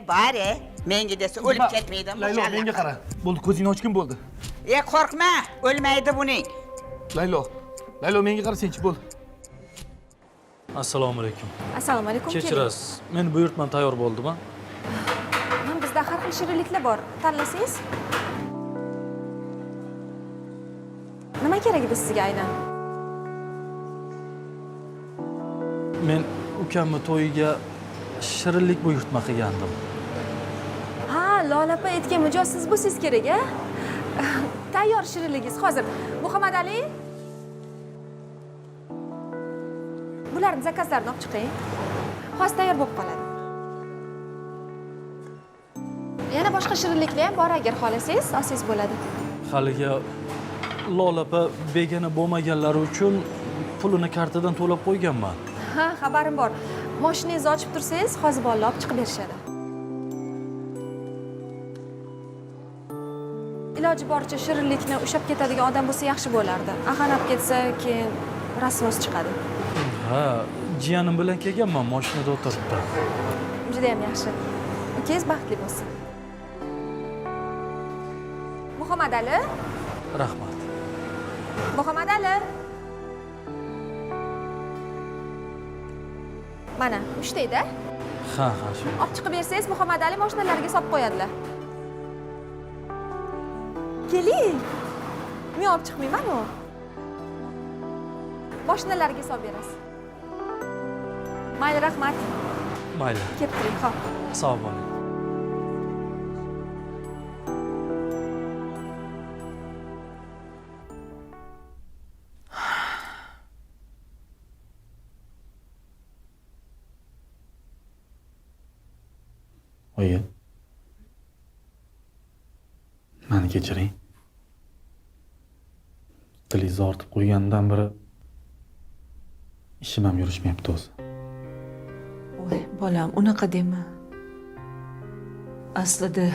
Bor, menga desa o'lib ketmaydimi? Laylo, menga qara. Bo'ldi, ko'zingni ochgin bo'ldi. Qo'rqma, o'lmaydi buning. Laylo, Laylo menga qara senchi bo'ldi. Assalomu alaykum. Assalomu alaykum. Kechirasiz, men buyurtmam tayyor bo'ldimi? Bizda har xil shirinliklar bor. Tanlasangiz. Nima kerak edi sizga aynan? Men ukamni to'yiga shirinlik buyurtma qilgandim. Ha, Lola opa aytgan mijoz siz bo'lsangiz kerak, a? Tayyor shirinligingiz hozir. Muhammad Ali, bularni zakazlarini olib chiqing. Hozir tayyor bo'lib qoladi. Yana boshqa shirinliklar ham bor, agar xohlasangiz, olsangiz bo'ladi. Haligi Lola opa begona bo'lmaganlari uchun pulini kartadan to'lab qo'yganman. Ha, xabarim bor. Mashinangizni ochib tursangiz, hozir bolalar olib chiqib berishadi. Iloji boricha shirinlikni ushlab ketadigan odam bo'lsa yaxshi bo'lardi. Ag'anab ketsa, keyin rasvosi chiqadi. Ha, jiyanim bilan kelganman, mashinada o'tiribdi. Juda ham yaxshi. Ukangiz baxtli bo'lsin. Muhammad Ali. Rahmat. Muhammad Ali. Mana, 3 da. Ha, ha, shu. Olib chiqib bersangiz, Muhammad Ali mashinalarga solib qo'yadilar. Keling. Men olib chiqmayman-u. Mashinalarga solib berasiz. Mayli, rahmat. Mayli. Kelib turing, xo'p. Sog' bo'ling. Oyi, meni kechiring. Tilingizni ortib qo'yganidan beri ishim ham yurishmayapti o'zi. Voy, bolam, unaqa dema. Aslida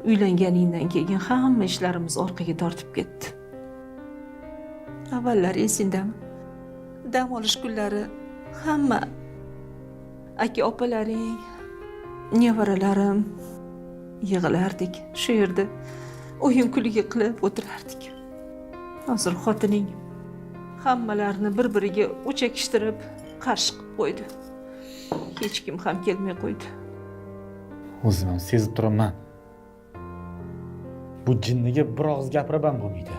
uylanganingdan keyin hamma ishlarimiz orqaga tortib ketdi. Avvallar esingdami? Dam olish kunlari hamma aka opalaring, nevaralarim yig'ilardik shu yerda, o'yin kulgi qilib o'tirardik. Hozir xotining hammalarini bir-biriga o'chakishtirib qarshi qilib qo'ydi. Hech kim ham kelmay qo'ydi. O'zim ham sezib turaman. Bu jinniga bir og'iz gapirib ham bo'lmaydi.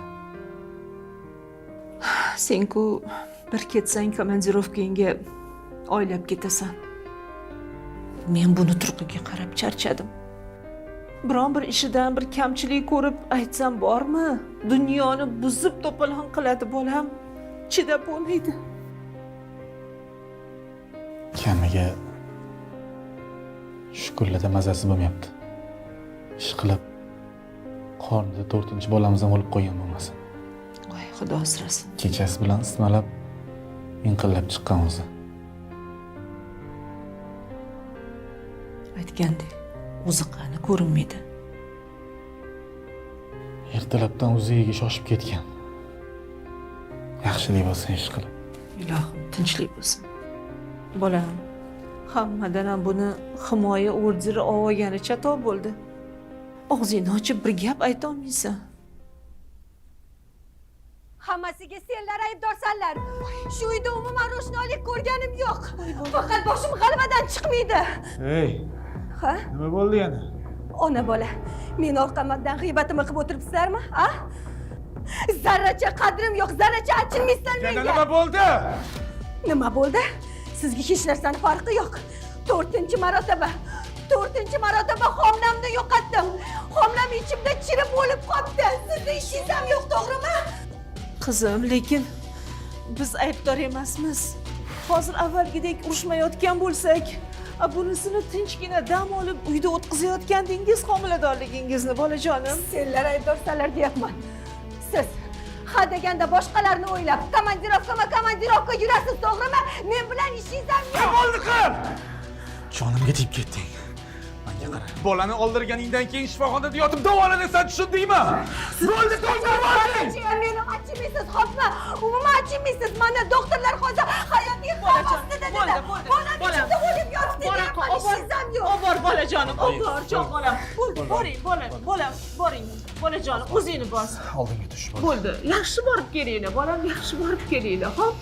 Sen-ku bir ketsang komandirovkangga oylab ketasan. Men buni turqiga qarab charchadim. Biron bir ishidan bir kamchilik ko'rib aytsam bormi? Dunyoni buzib to'polon qiladi bolam. Chidab bo'lmaydi. Kamiga Shu kunlarda mazasi bo'lmayapti. Ish qilib qornida 4-chi bolamiz ham o'lib qolgan bo'lmasin. Voy, Xudo asrasin. Kechasi bilan isitmalab inqillab chiqqan o'zi. Aytgandek, o'zi qani ko'rinmaydi. Ertalabdan o'ziga shoshib ketgan. Yaxshilik bo'lsin ish qilib. Ilohim, tinchlik bo'lsin. Bolam, hammadan ham buni himoya orderi olgani chatoq bo'ldi. Og'zingni ochib bir gap ayta olmaysan. Hammasiga senlar aybdorsanlar. Shu uyda umuman ro'shnolik ko'rganim yo'q. Faqat boshim g'alvadan chiqmaydi. Ey. Ha? Nima bo'ldi yana? Ona bola, meni orqamdan g'iybatimni qilib o'tiribsizlarmi, a? Zarracha qadrim yo'q, zarracha achinmaysizlar menga. Yana nima bo'ldi? Nima bo'ldi? Sizga hech narsani farqi yo'q. 4-chi marotaba. 4-chi marotaba homilamni yo'qotdim. Homilam ichimda chirib o'lib qoldi. Sizni ishingiz ham yo'q, to'g'rimi? Qizim, lekin biz aybdor emasmiz. Hozir avvalgidek urushmayotgan bo'lsak, bunisini tinchgina dam olib uyda o'tkazayotgandingiz homiladorligingizni, bolajonim. Senlar aybdorsanlar deyapman. Siz ha deganda boshqalarni o'ylab, komandirovkama komandirovka yurasiz, to'g'rimi? Men bilan ishingiz ham yo'q. Nima bo'ldi qil? Jonimga tegib ketding. Menga qara. Bolani oldirganingdan keyin shifoxonada yotib davolanasan, tushundingmi? Bo'ldi, to'g'ri. Meni achinmaysiz, xo'pmi? Umuman achinmaysiz. Mana doktorlar hozir hayotiy xavf ostida dedi. Bolam ichimda o'lib yotibdi deyapman, ishingiz ham yo'q. Obor bolajonim, obor, jon bolam. Bo'ldi, boring, bolam, bolam, boring. Bolajonim, o'zingni bos. Oldinga tush, bo'ldi. Bo'ldi, yaxshi borib kelinglar, bolam, yaxshi borib kelinglar, xo'p?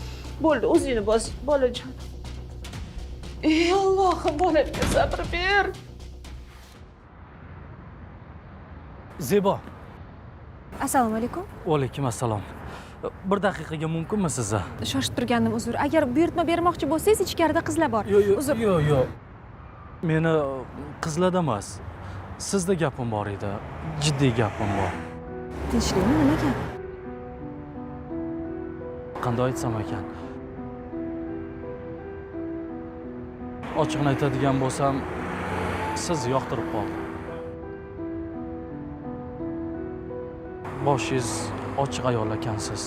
Bo'ldi, o'zingni bos, bolajonim. Ey Allohim, bolamga sabr ber. Zebo. Assalomu alaykum. Va alaykum assalom. Bir daqiqaga mumkinmi sizni? Shoshib turgandim, uzr. Agar buyurtma bermoqchi bo'lsangiz, ichkarida qizlar bor. Yo'q, yo'q, yo'q. Meni qizlarda emas. Sizda gapim bor edi. Jiddiy gapim bor. Tinchlikmi, nima gap? Qanday aytsam ekan? Ochiqni aytadigan bo'lsam, siz yoqtirib qoldim. Boshingiz ochiq ayol ekansiz.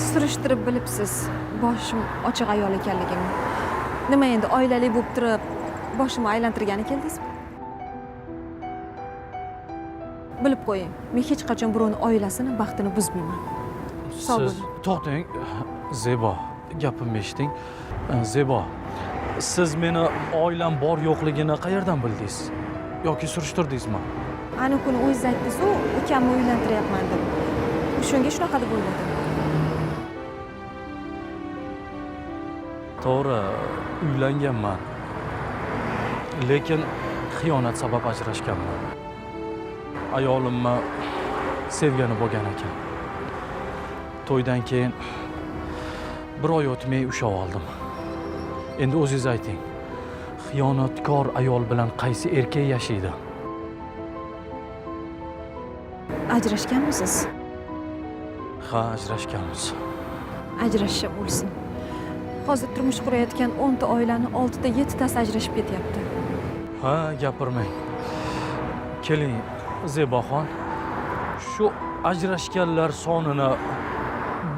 Surishtirib bilibsiz boshim ochiq ayol ekanligimni. Nima endi oilali bo'lib turib boshimni aylantirgani keldingizmi? Bilib qo'ying, men hech qachon birovning oilasini, baxtini buzmayman. Siz to'xtang, Zebo, gapimni eshiting. Zebo, siz meni oilam bor yo'qligini qayerdan bildingiz? Yoki surishtirdingizmi? Ana kuni o'zingiz aytdingiz-ku, ukamni uylantiryapman deb. O'shanga shunaqa deb o'yladim. To'g'ri, uylanganman. Lekin xiyonat sabab ajrashganman. Ayolimni sevgani bo'lgan ekan. To'ydan keyin bir oy o'tmay ushlab oldim. Endi o'zingiz ayting, xiyonatkor ayol bilan qaysi erkak yashaydi? Ajrashganmisiz? Ha, ajrashganmiz. Ajrashishim o'lsin. Hozir turmush qurayotgan 10 ta oilani 6 ta 7 tasi ajrashib ketyapti. Ha, gapirmang. Keling, Zeboxon, shu ajrashganlar sonini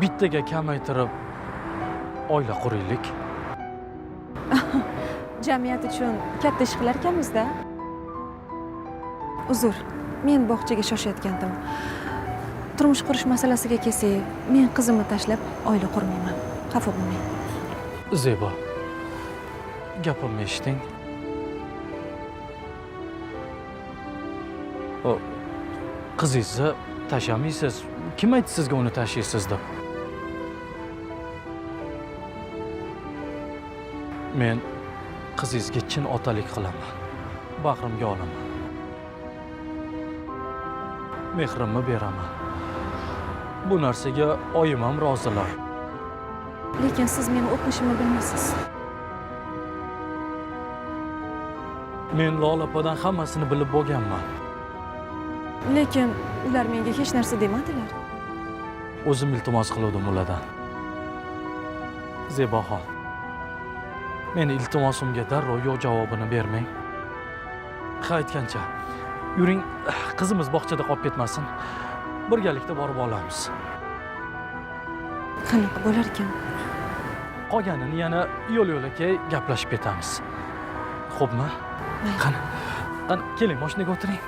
bittaga kamaytirib oila quraylik. Jamiyat uchun katta ish qilar ekanmiz-da. Uzr, men bog'chaga shoshayotgandim. Turmush qurish masalasiga kelsak, men qizimni tashlab oila qurmayman. Xafa bo'lmang. Zebo, gapimni eshiting. Qizingizni tashlamaysiz. Kim aytdi sizga uni tashlaysiz deb? Men qizingizga chin otalik qilaman. Bag'rimga olaman. Mehrimni beraman. Bu narsaga oyim ham rozilar. Lekin siz meni o'tmishimni bilmaysiz. Men Lola opadan hammasini bilib bo'lganman. Lekin ular menga hech narsa demadilar. O'zim iltimos qildim ulardan. Zeboxon, Meni iltimosimga darrov yo'q javobini bermang. Ha, aytgancha, yuring, qizimiz bog'chada qolib ketmasin. Birgalikda borib olamiz. Qanaqa bo'lar ekan? Qolganini yana yo'l-yo'lakay gaplashib ketamiz. Xo'pmi? Qani, qani, keling, mashinaga o'tiring.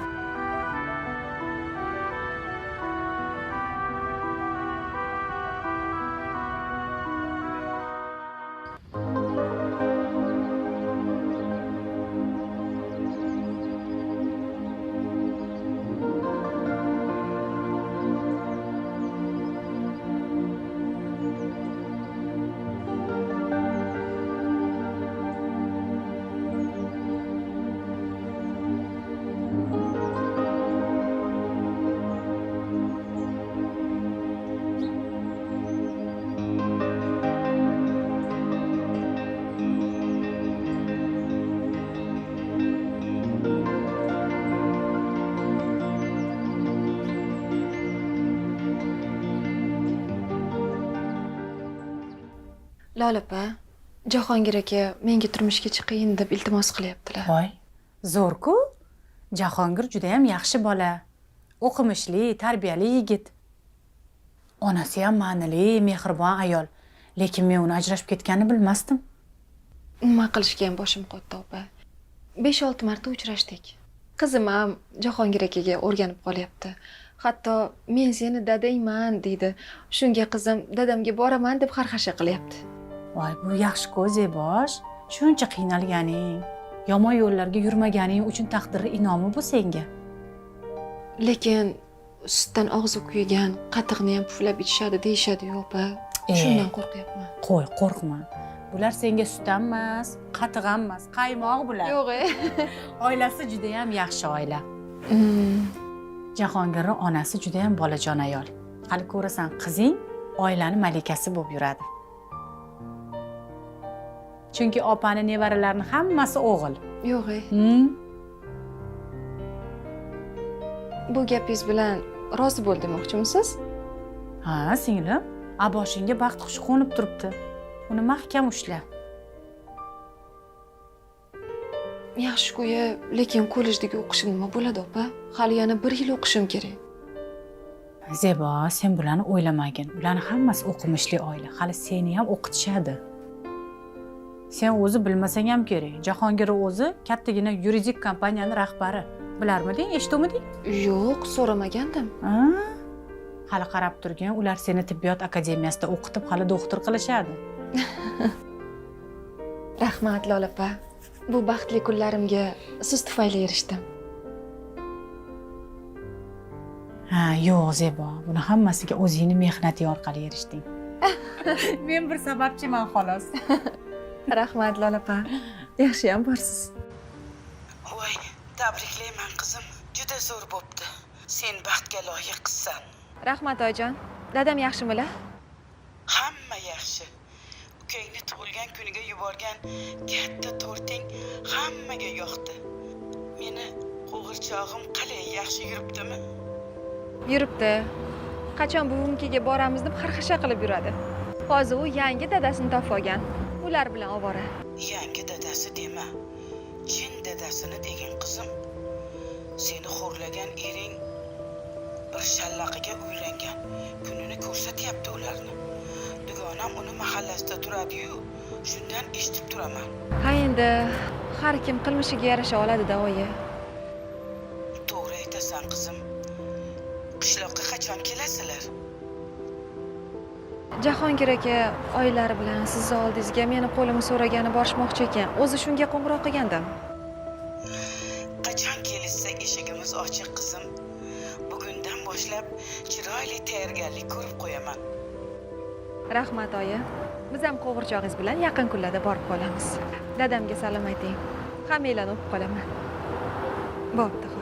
Lola opa, Jahongir aka menga turmushga chiqayin deb iltimos qilyaptilar. Voy, zo'r-ku. Jahongir juda ham yaxshi bola. O'qimishli, tarbiyali yigit. Onasi ham ma'nili, mehribon ayol. Lekin men uni ajrashib ketganini bilmasdim. Nima qilishga ham boshim qotdi, opa. 5-6 marta uchrashdik. Qizim ham Jahongir akaga o'rganib qolyapti. Hatto men seni dadangman deydi. Shunga qizim dadamga boraman deb xarxasha qilyapti. Voy, bu yaxshi-ku, Zebosh. Shuncha qiynalganing, yomon yo'llarga yurmaganing uchun taqdirning in'omi bu senga. Lekin sutdan og'zi kuygan qatiqni ham puflab ichishadi deyishadi-yu, opa. Shundan qo'rqyapman. Qo'y, qo'rqma. Bular senga sut ham emas, qatiq ham emas, qaymoq bular. Yo'q, Oilasi juda ham yaxshi oila. Jahongirning onasi juda ham bolajon ayol. Hali ko'rasan, qizing oilani malikasi bo'lib yuradi. Chunki opani nevaralarining hammasi o'g'il. Yo'q. Bu gapingiz bilan rozi bo'l demoqchimisiz? Ha, singlim, boshingga baxt qushi qo'nib turibdi. Uni mahkam ushla. Yaxshi-ku, lekin kollejdagi o'qishim nima bo'ladi, opa? Hali yana 1 yil o'qishim kerak. Zebo, sen bularni o'ylamagin. Ularning hammasi o'qimishli oila. Hali seni ham o'qitishadi. Sen o'zi bilmasang ham kerak. Jahongir o'zi kattagina yuridik kompaniyaning rahbari. Bilarmiding, eshituvmiding? Yo'q, so'ramagandim. Hali qarab turgin, ular seni tibbiyot akademiyasida o'qitib, hali doktor qilishadi. Rahmat, Lola opa. Bu baxtli kunlarimga siz tufayli erishdim. Ha, yo'q, Zebo, buni hammasiga o'zingni mehnating orqali erishding. Men bir sababchiman xolos. Rahmat, Lola opa. Yaxshi ham borsiz. Voy, tabriklayman qizim. Juda zo'r bo'pti. Sen baxtga loyiq qizsan. Rahmat, oyijon. Dadam yaxshimilar? Hamma yaxshi. Ukangni tug'ilgan kuniga yuborgan katta torting hammaga yoqdi. Meni qo'g'irchog'im qalay yaxshi yuribdimi? Yuribdi. Qachon buvimkiga boramiz deb xarxasha qilib yuradi. Hozir u yangi dadasini topib olgan. Ular bilan ovora. Yangi dadasi dema. Chin dadasini degin qizim. Seni xo'rlagan ering bir shallaqiga uylangan. Kunini ko'rsatyapti ularni. Dugonam uni mahallasida turadi-yu, shundan eshitib turaman. Ha, endi har kim qilmishiga yarasha oladi-da, oyi. To'g'ri aytasan, qizim. Qishloqqa qachon kelasizlar? Jahongir aka oilari bilan sizni oldingizga meni qo'limni so'ragani borishmoqchi ekan. O'zi shunga qo'ng'iroq qilgandim. Qachon kelishsa eshigimiz ochiq, qizim. Bugundan boshlab chiroyli tayyorgarlik ko'rib qo'yaman. Rahmat, oyi. Biz ham qo'g'irchog'ingiz bilan yaqin kunlarda borib qolamiz. Dadamga salom ayting. Hammanglarni o'pib qolaman. Bo'pti, xo'p.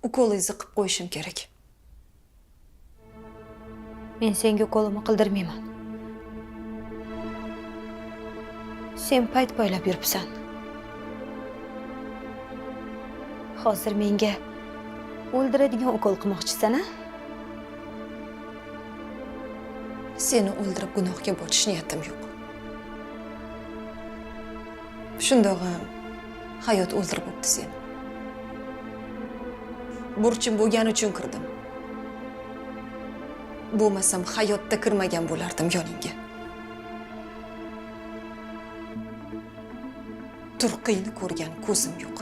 Ukolingizni qilib qo'yishim kerak. Men senga ukolimni qildirmayman. Sen payt poylab yuribsan. Hozir menga o'ldiradigan ukol qilmoqchisan, a? Seni o'ldirib gunohga botish niyatim yo'q. Shundog'am hayot o'ldirib bo'pti seni. Burchim bo'lgani uchun kirdim. Bo'lmasam hayotda kirmagan bo'lardim yoningga. Turqingni ko'rgan ko'zim yo'q.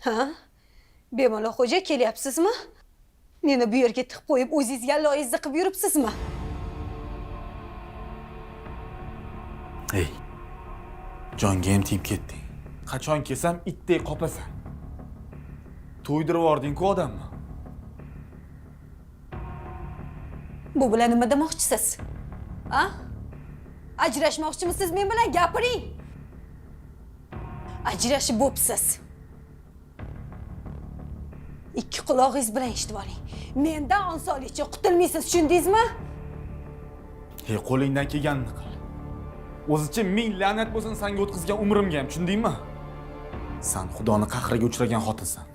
Ha? Bemalol xo'ja kelyapsizmi? Meni bu yerga tiqib qo'yib, o'zingiz yalloyingizni qilib yuribsizmi? Ey. Jonga ham tegib ketding. Qachon kelsam itdek qopasan. To'ydirib yubording-ku odamni. Bu bilan nima demoqchisiz? A? Ajrashmoqchimisiz men bilan? Gapiring. Ajrashib bo'psiz. Ikki qulog'ingiz bilan eshitib oling. Mendan osonlikcha qutulmaysiz, tushundingizmi? Ey, qo'lingdan kelganini qil. O'zicha ming la'nat bo'lsin senga o'tkazgan umrimga ham, tushundingmi? Sen Xudoni qahriga uchragan xotinsan.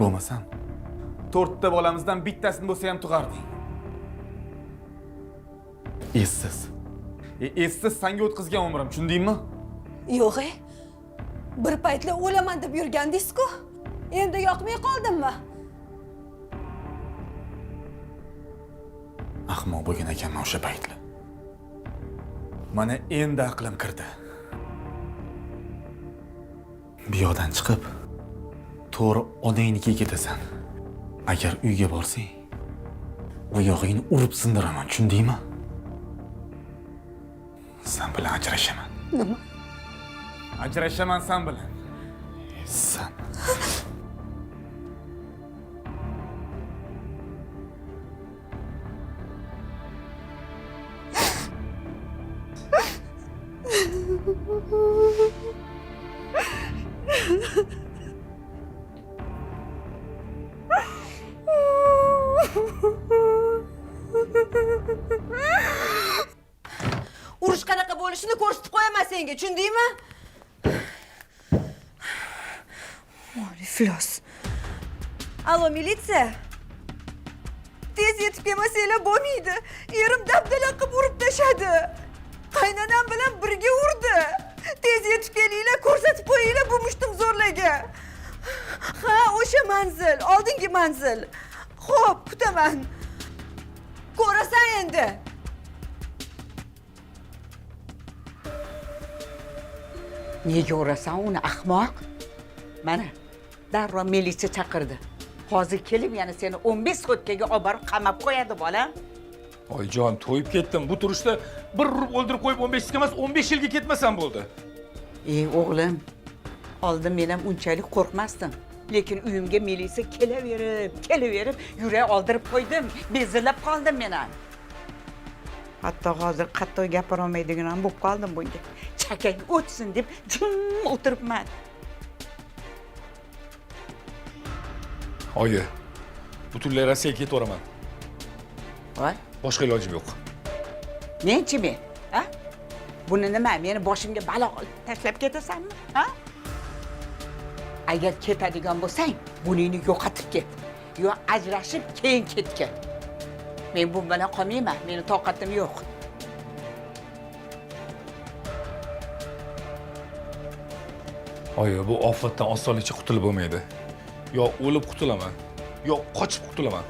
Bo'lmasam, 4 ta bolamizdan bittasini bo'lsa ham tug'arding. Essiz. Essiz senga o'tkazgan umrim, tushundingmi? Yo'q, bir paytlar o'laman deb yurgandingiz-ku. Endi yoqmay qoldimmi? Ahmoq bo'lgan ekanman o'sha paytlar. Mana endi aqlim kirdi. Bu yoqdan chiqib, to'g'ri onangnikiga ketasan. Agar uyga borsang, oyog'ingni urib sindiraman, tushundingmi? Sen bilan ajrashaman. Nima? Ajrashaman sen bilan. Sen. Urush qanaqa bo'lishini ko'rsatib qo'yaman senga, tushundingmi? Iflos. Alo, militsiya. Tez yetib kelmasanglar bo'lmaydi. Erim dabdala qilib urib tashadi. Qaynonam bilan birga urdi. Tez yetib kelinglar, ko'rsatib qo'yinglar bu mushtumzo'rlarga. Ha, o'sha manzil, oldingi manzil. Xo'p, kutaman. Ko'rasan endi. Nega urasan uni, ahmoq? Mana darrov militsiya chaqirdi. Hozir kelib yana seni 15 sutkaga olib borib qamab qo'yadi, bolam. Oyijon, to'yib ketdim. Bu turishda bir urib o'ldirib qo'yib 15 ga emas, 15 yilga ketmasam bo'ldi. Ey o'g'lim, oldin men ham unchalik qo'rqmasdim. Lekin uyimga militsiya kelaverib, yurak oldirib qo'ydim. Bezillab qoldim men ham. Hatto hozir qattiq gapira olmaydigan ham bo'lib qoldim bunga. Chakak o'tsin deb jim o'tiribman. Oyi, butunlay Rossiyaga ketaveraman. Voy, boshqa ilojim yo'q. Menchi men? Ha? Buni nima, meni boshimga balo tashlab ketasanmi? Ha? Agar ketadigan bo'lsang, buningni yo'qotib ket. Yo ajrashib keyin ketgin. Men bu bilan qolmayman, meni toqatim yo'q. Oyi, bu ofatdan osonlikcha qutulib bo'lmaydi. Yo o'lib qutulaman, yo qochib qutulaman.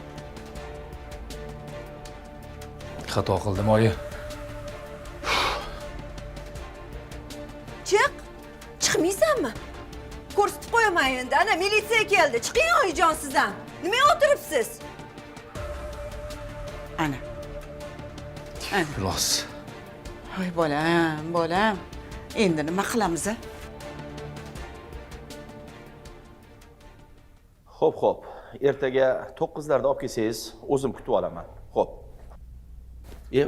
Xato qildim, oyi. Chiq! Chiqmaysanmi? Ko'rsatib qo'yaman endi. Ana militsiya keldi. Chiqing oyijon siz ham. Nimaga o'tiribsiz? Ana. Iflos. Voy bolam, bolam. Endi nima qilamiz a? Xo'p, xo'p. Ertaga 9larda olib kelsangiz, o'zim kutib olaman. Xo'p.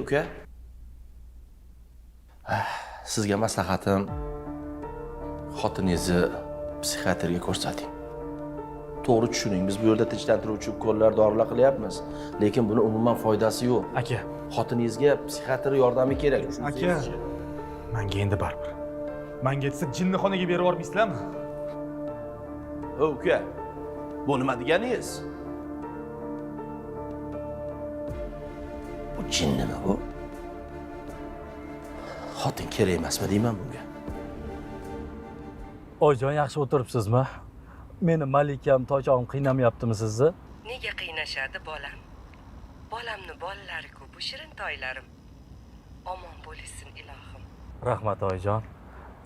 Uka. Sizga maslahatim, xotiningizni psixiatrga ko'rsating. To'g'ri tushuning, biz bu yerda tinchlantiruvchi ukollar, dorilar qilyapmiz, lekin buni umuman foydasi yo'q. Aka, xotiningizga psixiatr yordami kerak. Aka, menga endi baribir. Menga aytsa jinnixonaga berib yubormaysizlarmi? Uka, bu nima deganingiz? Bu jinnimi bu? Xotin kerak emasmi deyman bunga. Oyijon, yaxshi o'tiribsizmi? Meni malikam, toychog'im qiynamayaptimi sizni? Nega qiynashadi bolam? Bolamni bolalari-ku, bu shirin toylarim. Omon bo'lsin ilohim. Rahmat oyijon.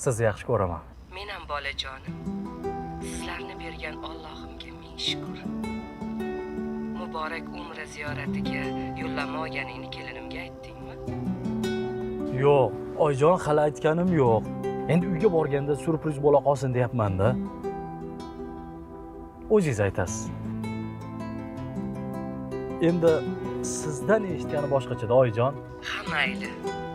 Sizni yaxshi ko'raman. Men ham bolajonim. Sizlarni bergan Allohimga ming shukr. Muborak umra ziyoratiga yo'llanma olganingni kelinimga aytdingmi? Yo'q, oyijon, hali aytganim yo'q. Endi uyga borganda syurpriz bo'la qolsin deyapman-da. O'zingiz aytasiz. Endi sizdan eshitgani boshqacha-da, oyijon. Ha, mayli.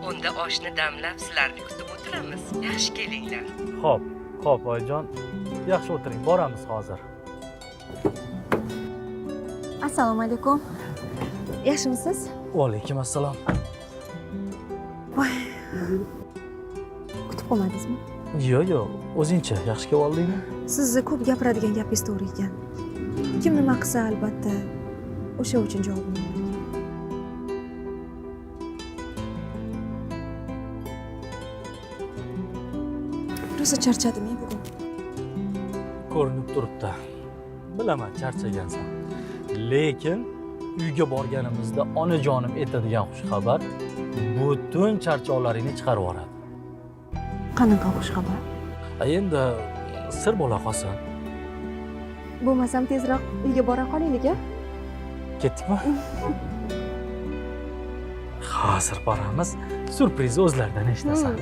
Unda oshni damlab sizlarni kutib o'tiramiz. Yaxshi kelinglar. Xo'p, xo'p, oyijon. Yaxshi o'tiring, boramiz hozir. Assalomu alaykum. Yaxshimisiz? Va alaykum assalom. Voy. Kutib qolmadingizmi? Yo'q, yo'q. O'zingcha yaxshi kelib oldingmi? Sizni ko'p gapiradigan gapingiz to'g'ri ekan. Kim nima qilsa, albatta o'sha uchun javobini oladi. Rosa charchadim bugun. Ko'rinib turibdi. Bilaman, charchagansan. Lekin uyga borganimizda onajonim aytadigan xushxabar butun charchoqlaringni chiqarib yuboradi. Qanaqa xushxabar? Endi sir bo'la qolsin. Bo'lmasam tezroq uyga bora qolaylik-a? Ketdikmi? Hozir boramiz. Syurprizni o'zlaridan eshitasan.